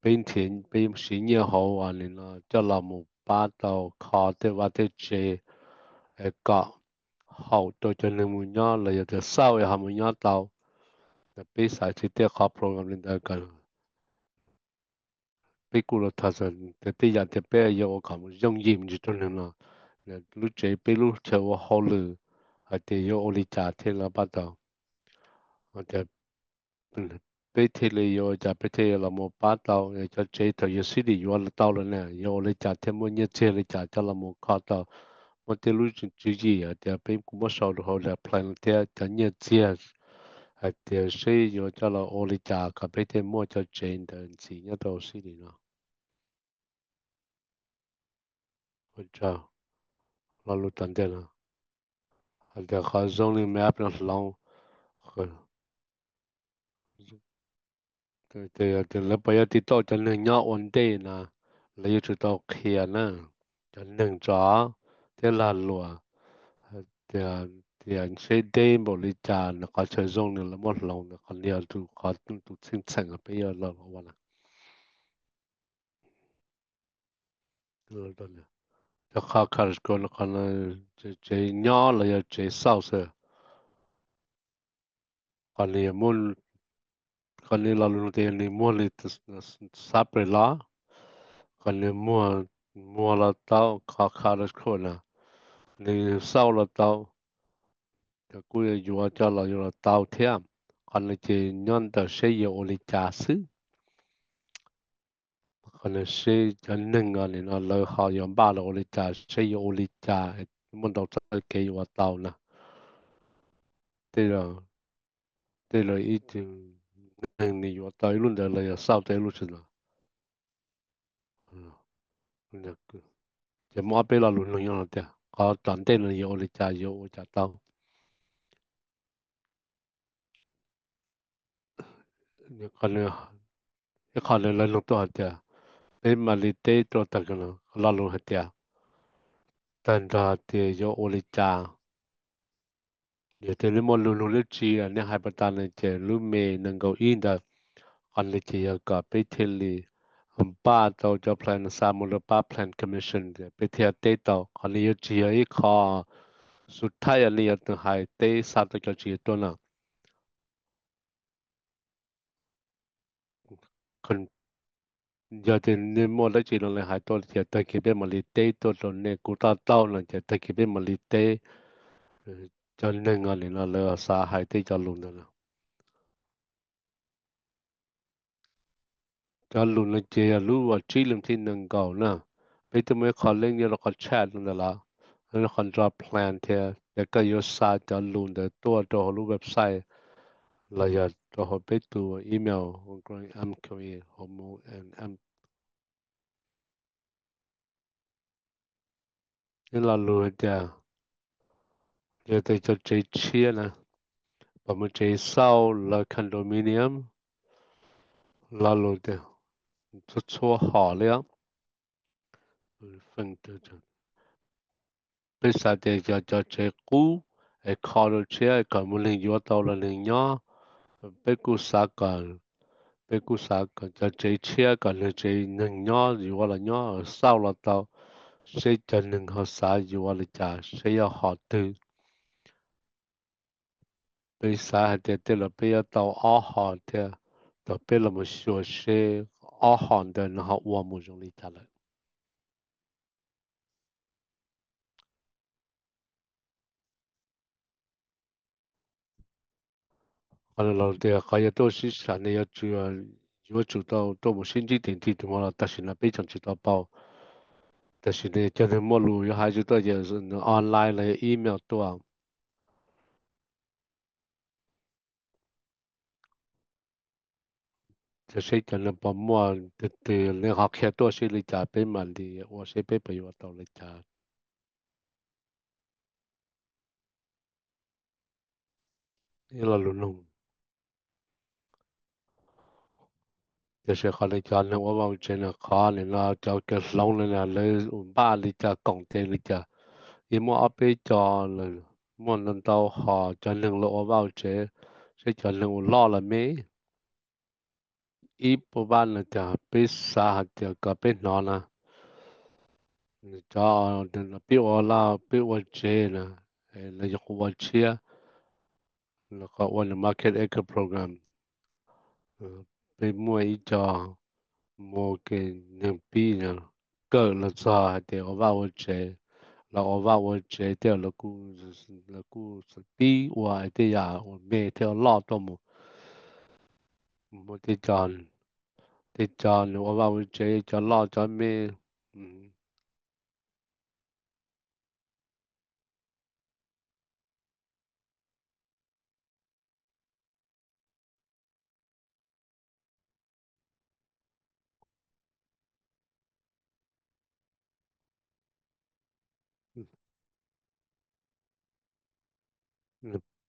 peb nrhiav peb siv nyiaj hauv no coj los mus pab tau kho tej vaj tej tsev kom haum rau cov neeg mus nyob los yog tias xauj ho mus nyob tau. Peb xaiv tsis tej qhov program li ntawd kom peb kuj los tham tias tej yam tias peb yuav ua kom mus yooj yim me ntsis rau neeg no, lub tsev peb lub chaw ua hauj lwm hais tias yuav ua li cas thiaj li pab tau, tias peb thiaj li yuav ua cas peb thiaj los mus pab tau cov tsev thaum yus xib dim yuav tau lawm na, yuav ua li cas thiaj muaj nyiaj txiag li cas coj los mus kho tau. Muaj tej lub tswv yim hais tias peb kuj muab sau rau hauv daim plan thiab cov nyiaj txiag hais tias seb yuav coj los ua li cas kom peb thiaj muaj cov tsev ntawd ntxiv nyob rau xib dim no. Ua tsaug. Lo lus tom ntej no hais tias qhov zoning map no hloov, lawv puas yuav tiv tauj cov neeg nyob ua ntej na, lawv yuav tsum tau qhia na, cov neeg tso thiab lag luam tias seb deb npaum li cas nws qhov chaw zoning lawv muab hloov na, qhov no yog tus qhov tus txheej txheem peb yuav los ua na. Cov qhov college school no qhov tsev nyob los yog tsev xauj xwb. Qhov nws, qhov nws lo lus tias nws muag li separate los, qhov nws muag los tau, qhov college school no nws xauj los tau, ces kuj yuav coj los yuav los tau thiab. Qhov no ces nyob ntawm seb yuav ua li cas xwb. Qhov no seb cov neeg no lawv ho yuav npaj los ua li cas, seb yuav ua li cas muaj ntau txoj kev yuav ua tau na. Tej zaum ib tug neeg nws yuav tau ib lub ntawd los yog xauj tau ib lub tsis no. Ces muaj ob peb lo lus nug nyob no tias qhov tom ntej no yuav ua li cas, yuav ua cas tau. Ib qho no lawv nug tuaj hais tias peb mam li teb tuaj tag kis no, lo lus hais tias tag nrho tias yuav ua li cas. Yog tias nej muaj lus nug lub tsis nej hais pas tas no ces lub me nees nkaum ib ntawd, qhov no ces yog kom peb thiaj li npaj tau cov plan xa mus rau pab plan commission peb thiaj teb tau. Qhov no yuav tsis yog ib qho xub thawj uas nej yuav tau hais teb xa tau cov tsis tuaj na. Yog tias nej muaj dab tsi no li hais tuaj ces tag kis peb mam li teb tuaj rau nej, kuv tau tau no ces tag kis peb mam li teb cov neeg no lawv xav hais tej cov lus ntawd na. Cov lus no ces yog lub uas tsib leeg thib nees nkaum na. Peb twb muaj ib qho link nyob rau qhov chat ntawd lawm, qhov nrog plan thiab ces koj yuav xa cov lus ntawd tuaj rau hauv lub website los yog rau hauv peb tus email, mqe hauv mus Neb lo lus hais tias, yog tias cov tsev tshiab na, pom mus tsev xauj lawv condominium, lo lus tias txhua txhua hom li. Peb xav tias yog cov tsev qub es kho rau tshiab kom muaj neeg yuav tau los neeg nyob. Peb kuj xav kom, peb kuj xav kom cov tsev tshiab kom nws tsev neeg nyob yuav los nyob, xauj los tau, seb cov neeg ho xav yuav li cas, seb yog hom twg. Peb xav hais tias tej zaum peb yuav tau ob hom thiab, thaum peb los mus xyuas seb ob hom ntawd nws ho ua mus zoo li cas lawm. Qhov no los tias qhov yuav tuaj sib sam ne yuav tsum, yuav tsum tau tuaj mus sib ntsib tis nti tus no los tam sim no peb tseem tsis tau paub. Tam sim no cov neeg muaj lus yuav hais tsis tuaj ces online los yog email tuaj. Ces seb cov neeg puas muaj tus twg, leej qhov qhia tuaj seb li cas peb mam li ua seb peb puas yuav tau li cas. Ib lo lus nug. Tiam sis qhov no cov neeg ua vaj ua tsev no qhov nim no cov kev hloov no lawv npaj li cas, koom tes li cas, yeej muaj ob peb co, muaj ntau ntau hom cov neeg los ua vaj ua tsev, seb cov neeg ua loj los me. Ib puas vaj no tias peb xav hais tias kom peb hnov na, cov peb ua laj peb ua tsev na, los yog qhov ua tshiab, los qhov ua nws Market Acre Program, peb muaj ib co mus ua ke, neeg pib kawm los txog hais tias ua vaj ua tsev, los ua vaj ua tsev tej lawv kuj pib ua tej yam uas me thiab loj tuaj mus. Muaj tej co, tej co nws ua vaj ua tsev, cov loj cov me.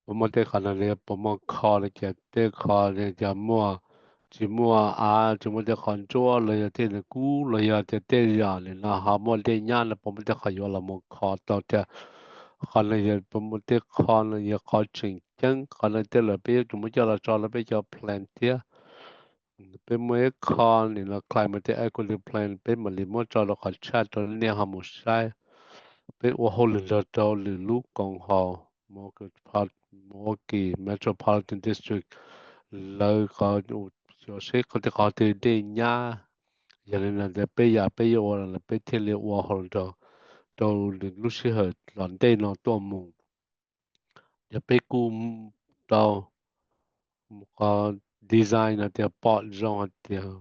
Puas muaj tej qhov no, puas muaj kho li cas, tej qho li cas muaj, tsis muaj av, tsis muaj tej qhov ntsuab los yog tej nws kub los yog tias tej yam nim no ho muaj dej nyab no puas muaj tej qhov yuav los mus kho tau tiag. Qhov no yog puas muaj tej qho no yog qhov tseem ceeb, qhov no tej lawm peb yuav tsum muab coj los tso rau peb cov plan thiab. Peb muaj ib qho nim no Climate Equity Plan, peb mam li muab tso rau qhov chat rau nej ho mus saib. Peb ua hauj lwm nrog rau lwm lub koom haum, Milwaukee Metropolitan District, lawv qhov xyuas seb qhov twg qhov twg dej nyab. Yog li no tias peb yam peb yuav ua los peb thiaj li ua hauj lwm rau lub sij hawm los ntej no tuaj mus. Yog peb kuj tau mus qhov design no tias pom zoo hais tias,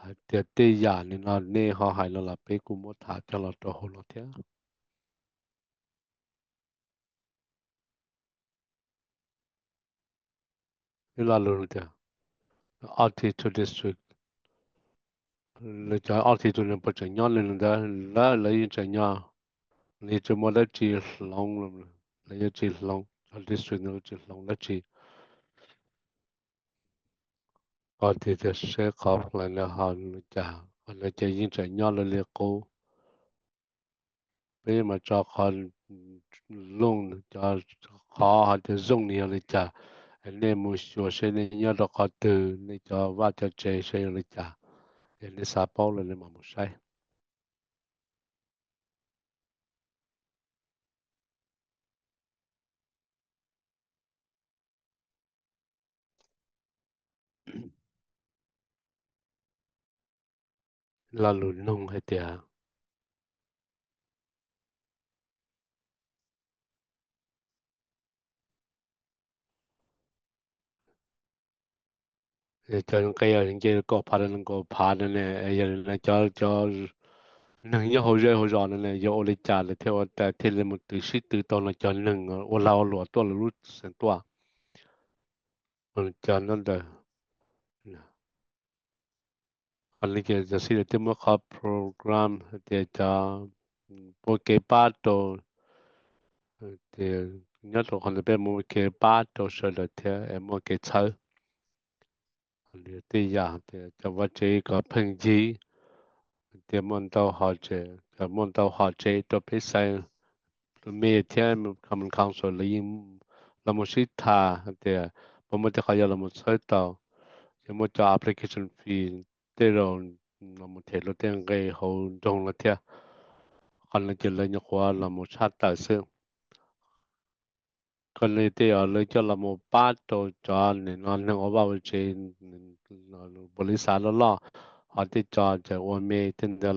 hais tias tej yam nim no nej ho hais no los peb kuj muab tham coj los rau hauv no thiab. Ib lo lus tias Altitude District, lawv cov Altitude no puas tseem nyob li ntawd, lawv, lawv yeej tseem nyob, lawv yeej tsis muaj dab tsi hloov, lawv yeej tsis hloov, cov district no tsis hloov dab tsi. Qhov tias seb qhov plan no ho li cas, qhov no ces yeej tseem nyob lawv li qub. Peb mam tso qhov looj, cov qhov hais tias zoom nws yog li cas, nej mus xyuas seb nej nyob rau qhov twg, nej cov vaj cov tsev seb yog li cas, es nej xav paub los nej mam mus saib. Lo lus nug hais tias, cov nqe nce kaum phav rau nees nkaum phav no ne, yog li no cov, cov neeg nyob hauv zej hauv zos no ne yuav ua li cas lawv thiaj ua tas thiaj li mus twv sib tw tau no cov neeg ua lag ua luam tuaj lawv lub xeev tuaj. Cov no ntawd, qhov li ces cov sib lawv twb muab qhov program hais tias cov ua kev pab rau, tias nyob rau qhov ntawd peb muaj kev pab rau sawv daws thiab es muaj kev txhawb. Li tej yam tias cov vaj tsev kom pheej yig, tias muaj ntau hom tsev, cov muaj ntau hom tsev rau peb xaiv, me thiab Common Council lawv yeej los mus sib tham tias puas muaj tej qhov yuav los mus txhawb tau, ces muaj cov application fee tej zaum los mus them rau tej nqe hauv nroog no thiab. Qhov no ces lawv nyuam qhuav los mus tshaj tawm xwb. Qhov no tej yam lawv coj los mus pab rau cov nim no neeg ua vaj ua tsev, npaum li xav loj loj, ho tej co ces ua me tej ntawd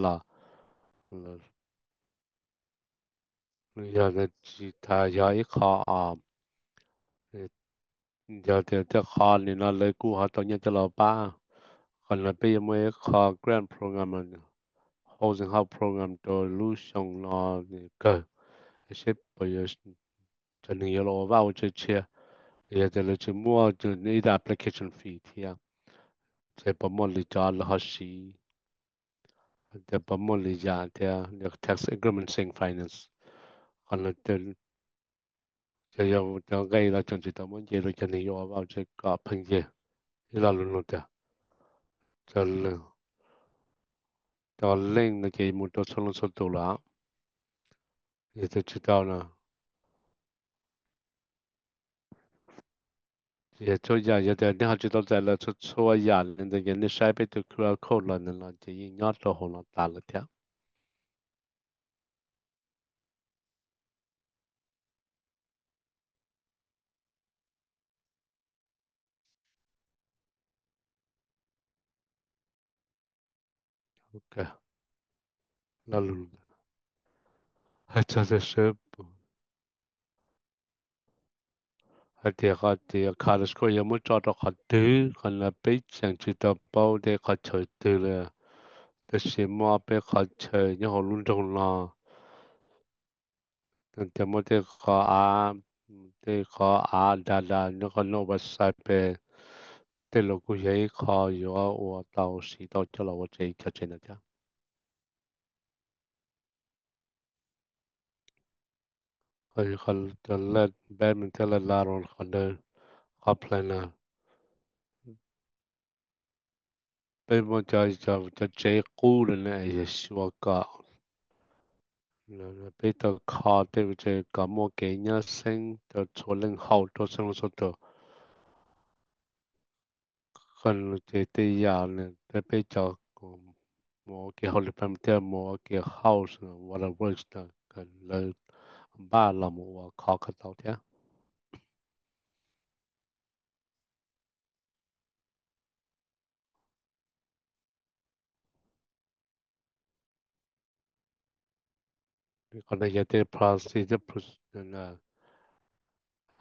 los yog tsis tas yog ib qho Yog tias tej qhov nim no lawv kuj ho tau nyiaj coj los pab, qhov no peb yuav muaj ib qho grant program, housing help program rau lub xyoo no kawg, seb puas yuav, cov neeg yuav los ua vaj ua tsev tshiab. Yog tias lawv tsis muaj ib daim application fee thiab, ces puas muaj li cov lawv ho siv, tias puas muaj li yam tias tax increment same finance, qhov no ces yog cov nqe los tseem tsis tau muab nce rau cov neeg yuav ua vaj ua tsev kom pheej yig. Ib lo lus nug tias cov leej no ces mus rau txhua leej txhua tus lawm, yog tias tsis tau no, tsis yog txhua yam, yog tias nej ho tsis tau txais lawm txhua txhua yam li ntawd ces nej saib peb tus Q R code los ntawd no ces yeej nyob rau hauv no tas lawm thiab. Hais txog tias sawv, hais tias qhov tias college course yuav muab tso rau qhov twg, qhov no peb tseem tsis tau paub tej qhov chaw twg li, tab sis muaj peb qhov chaw nyob hauv lub nroog no, tias muaj tej qhov av, tej qhov av dav dav nyob qhov no ua sai pes, tej los kuj yog ib qho yuav ua tau siv tau coj los ua tsev cov tsev ntawd thiab. Cov laj badminton thiab laj lateral qhov ntawd, qhov plan na, peb muaj cov tsev qub lawm na, yog xyuas kom peb tau kho tej tsev kom muaj kev nyab xeeb rau txhua leej haus rau txhua leej txhua tus. Qhov no ces tej yam peb cov mus ua kev hauj lwm pab thiab mus ua kev house, water works, lawv npaj los mus ua kho kom tau thiab. Qhov no yog tej policy thiab procedure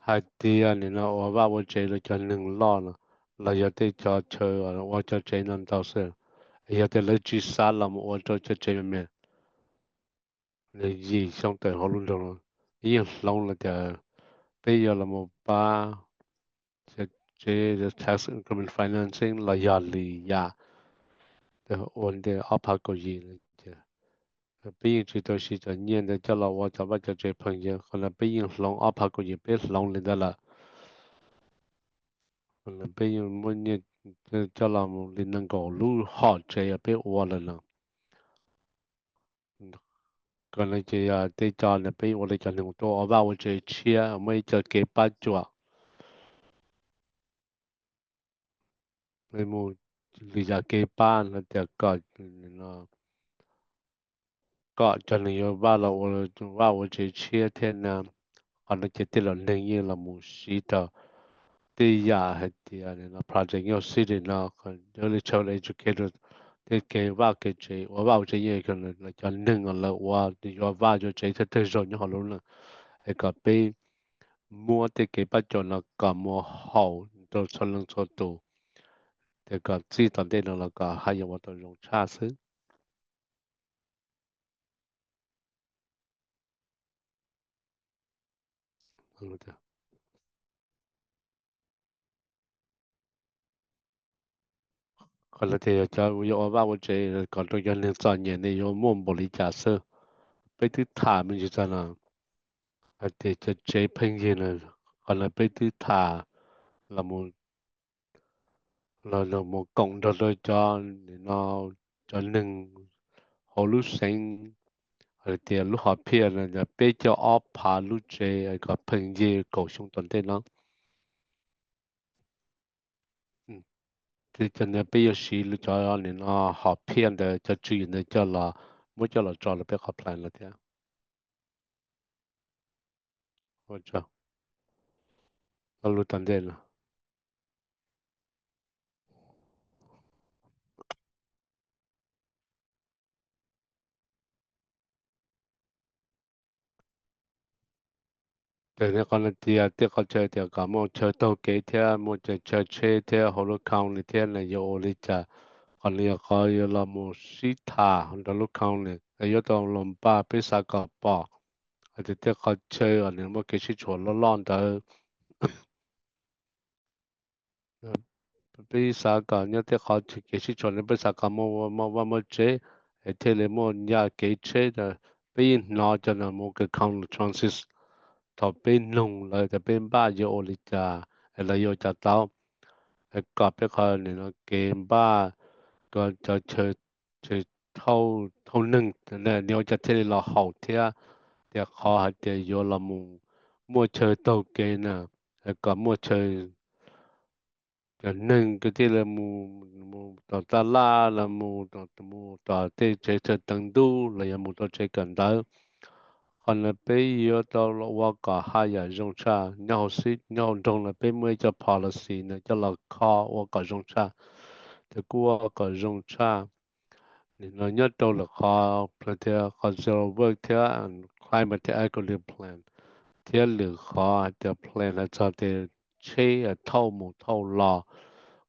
hais tias nim no ua vaj ua tsev rau cov neeg loj no, los yog tej cov chaw ua cov tsev no ntau xwb, yog tias lawv tsis xav los mus ua rau cov tsev me me, yim xyoo tawm hauv lub nroog no, yeej hloov los tias peb yuav los mus pab tsev tax increment financing los yog li yam ua ntej ob phav kaum yim no ces peb yeej tsis tau siv cov nyiaj ntawd coj los ua cov vaj cov tsev pheej yig. Qhov no peb yeej hloov ob phav kaum yim, peb hloov li ntawd lawm. Qhov no peb yeej muab nyiaj coj los mus li nees nkaum lub hom tsev uas peb ua lawm no. Qhov no ces yog tej co no peb ua li cov neeg tuaj ua vaj ua tsev tshiab, muaj ib co kev pab cuam, mus li yam kev pab no tias kom, kom cov neeg yuav vaj los ua vaj ua tsev tshiab thiab na. Qhov no ces tej los neeg yeej los mus siv rau tej yam hais tias project nyob city no, li child educator, tej kev vaj kev tsev, ua vaj ua tsev yeej los cov neeg lawv ua, yuav vaj yuav tsev thiab tej zaug nyob hauv lub neej, es kom peb muab tej kev pab cuam no kom mus haum rau txhua leej txhua tus, tias kom txij tom ntej no los kom haj yam ua tau zoo tshaj xwb. Qhov no tias yog cov yuav ua vaj ua tsev kom rau cov neeg txom nyem ne yuav muaj npaum li cas xwb. Peb twb tham me ntsis txog no hais tias cov tsev pheej yig no, qhov no peb twb tham los mus, los mus koom nrog rau cov, cov neeg hauv lub xeev, hais tias lub hom phiaj no yog peb coj ob phav lub tsev kom pheej yig kaum xyoo tom ntej no. Ces cov no peb yuav siv cov nim no hom phiaj ntawd, cov tswv yim ntawd coj los, muab coj los tso rau peb qhov plan no thiab. Ua tsaug. Lo lus tom ntej no. Ces nej qhov no tias tej qhov chaw tias kom muaj chaw taug kev thiab muaj chaw tsheb thiab hauv lub county thiab no yuav ua li cas? Qhov no yog qhov yuav los mus sib tham nrog lub county, yuav tau los npaj, peb xav kom pom hais tias tej qhov chaw uas nws muaj kev sib tshuam loj loj ntawd, peb xav kom nyob tej qhov kev sib tshuam no peb xav kom muaj vaj muaj tsev, es thiaj li muaj ncaj kev tsheb. Peb yeej hnov cov no mus ke county transit, thaum peb noog lawv tias peb npaj yuav ua li cas, es lawv yuav ua cas tau, es kom peb qhov nim no kev npaj, kom cov chaw, chaw thauj neeg, nws ua cas thiaj li los haum thiab. Tias qhov hais tias yuav los mus muaj chaw taug kev na, kom muaj chaw, cov neeg kwv tij lawv mus, mus tom taj laj los mus, mus tom tej tsev chaw teev ntuj los yog mus rau tsev kawm ntawv. Qhov no peb yuav tau los ua kom haj yam zoo tshaj. Nyob hauv xib, nyob hauv nroog no peb muaj ib co policy no coj los kho ua kom zoo tshaj, ces kuj ua kom zoo tshaj. Nim no nyob rau lwm qhov tias qhov zero waste thiab climate equity plan, thiab lwm qhov hais tias plan hais txog tias tsheb thauj mus thauj los,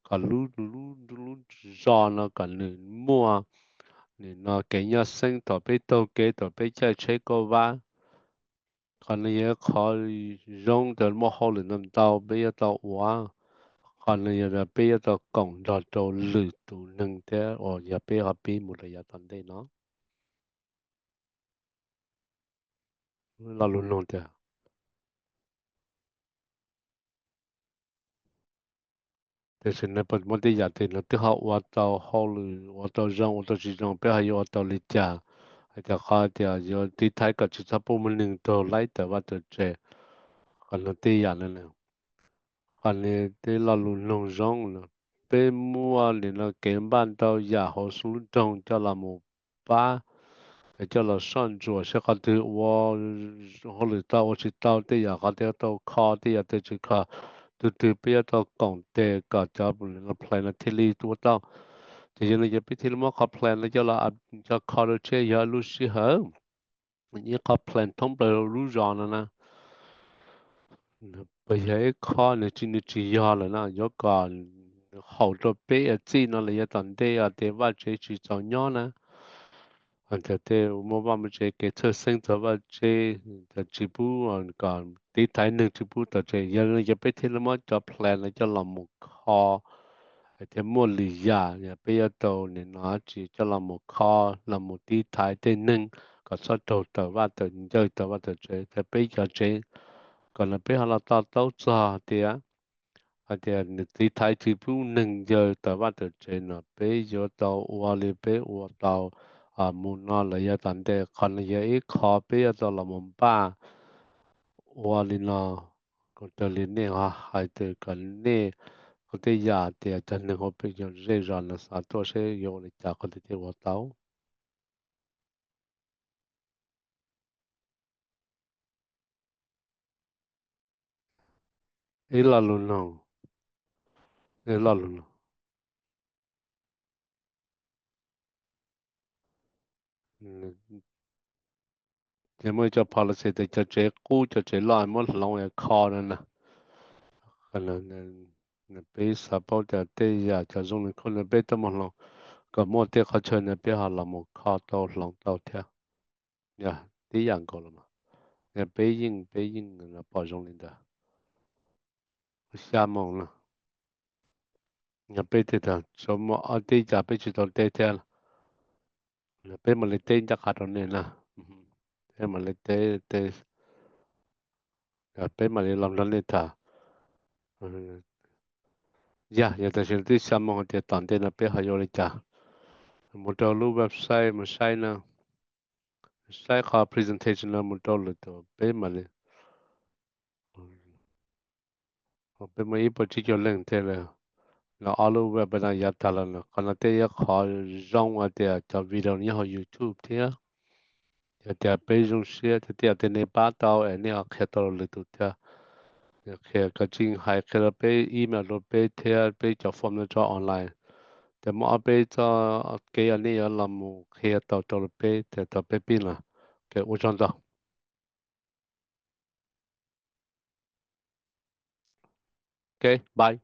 kom lub, lub, lub zos no kom nws muaj nim no kev nyab xeeb thaum peb taug kev, thaum peb caij tsheb kauj vab. Qhov no yog qhov zoo tas muaj hauj lwm ntau ntau peb yuav tau ua. Qhov no yog peb yuav tau koom nrog rau lwm tus neeg thiab uas yog peb ho pib mus rau yav tom ntej no. Lo lus nug tias, tiam sis nws puas muaj tej yam twg nws twb ho ua tau hauj lwm, ua tau zoo, ua tau tsis zoo, peb ho yuav ua tau li cas? Hais tias qhov tias yuav tiv thaiv kom tsis txhob pub muaj neeg raug laib tawm vaj tawm tsev, qhov no tej yam no, qhov no tej lo lus nug zoo no, peb muaj nim no kev npaj ntau yam hauv xub lub nroog coj los mus pab, coj los soj ntsuam seb qhov twg ua hauj lwm tau ua tsis tau, tej yam qhov twg tau kho, tej yam twg tsis kho, tus twg peb yuav tau koom tes kom cov plan no thiaj li ua tau. Ces yog no ces peb thiaj li muab qhov plan no coj los, coj kho rau tshiab yog lub sij hawm, ib qhov plan thoob plaws lub zos no na. Puas yog ib qho nws tsis, nws tsis yog lawm na, yuav kom haum rau peb txij no los yav tom ntej tias vaj tsev tsis txaus nyob na. Tias tej muaj vaj muaj tsev kev txhawj xeeb txog vaj tsev, tsis pub kom tiv thaiv neeg, tsis pub tom tsev, yog no ces peb thiaj li muab cov plan no coj los mus kho, hais tias muaj lwm yam peb yuav tau nim no tsis coj los mus kho, los mus tiv thaiv tej neeg kom txhob raug tawm vaj tawm, ncaws tawm vaj tawm tsev, thiab peb cov tsev kom no peb ho los to taub txog tias, hais tias nws tiv thaiv tsis pub neeg ncaws tawm vaj tawm tsev no peb yuav tau ua li peb ua tau mus no los yav tom ntej. Qhov no yog ib qho peb yuav tau los mus npaj ua li no. Kuv raws li nej ho hais tias kom nej ua tej yam tias cov neeg hauv peb zej zos no xav tuaj seb yuav ua li cas qhov twg thiaj ua tau. Ib lo lus nug, ib lo lus nug. Ces muaj ib co policy tias cov tsev qub cov tsev loj muab hloov kho no na. Peb xav paub tias tej yam cov zoning code no peb tuaj mus hloov, kom muaj tej qhov chaw no peb ho los mus kho tau hloov tau thiab. Tib yam nkaus los mas, peb yeej, peb yeej pom zoo li ntawd. Xya moos no, peb tej tag tsuas muaj ob tib yam peb tsis tau teb thiab. Peb mam li teb ncaj qha rau nej na. Peb mam li teb, peb mam li los nrog nej tham. Yog, yog tam sim no twb xya moos tias tom ntej no peb ho yuav ua li cas? Mus rau lub website mus saib no, saib qhov presentation no mus rau lwm tus peb mam li, peb muaj ib puas tsib caug leej thiab lawm. Los ob lub webinar yav tag los qhov no tej yog qhov zoo hais tias cov video nyob hauv YouTube thiab. Yog tias peb zoo siab thiab tias nej pab tau es nej ho qhia tau rau lwm tus thiab. Qhia kom tseem hais qhia rau peb email rau peb thiab peb cov form no tso online. Ces muaj ob peb txoj kev uas nej yuav los mus qhia tau rau peb thiab tau peb pib los. Ua tsaug ntau. Ok, bye.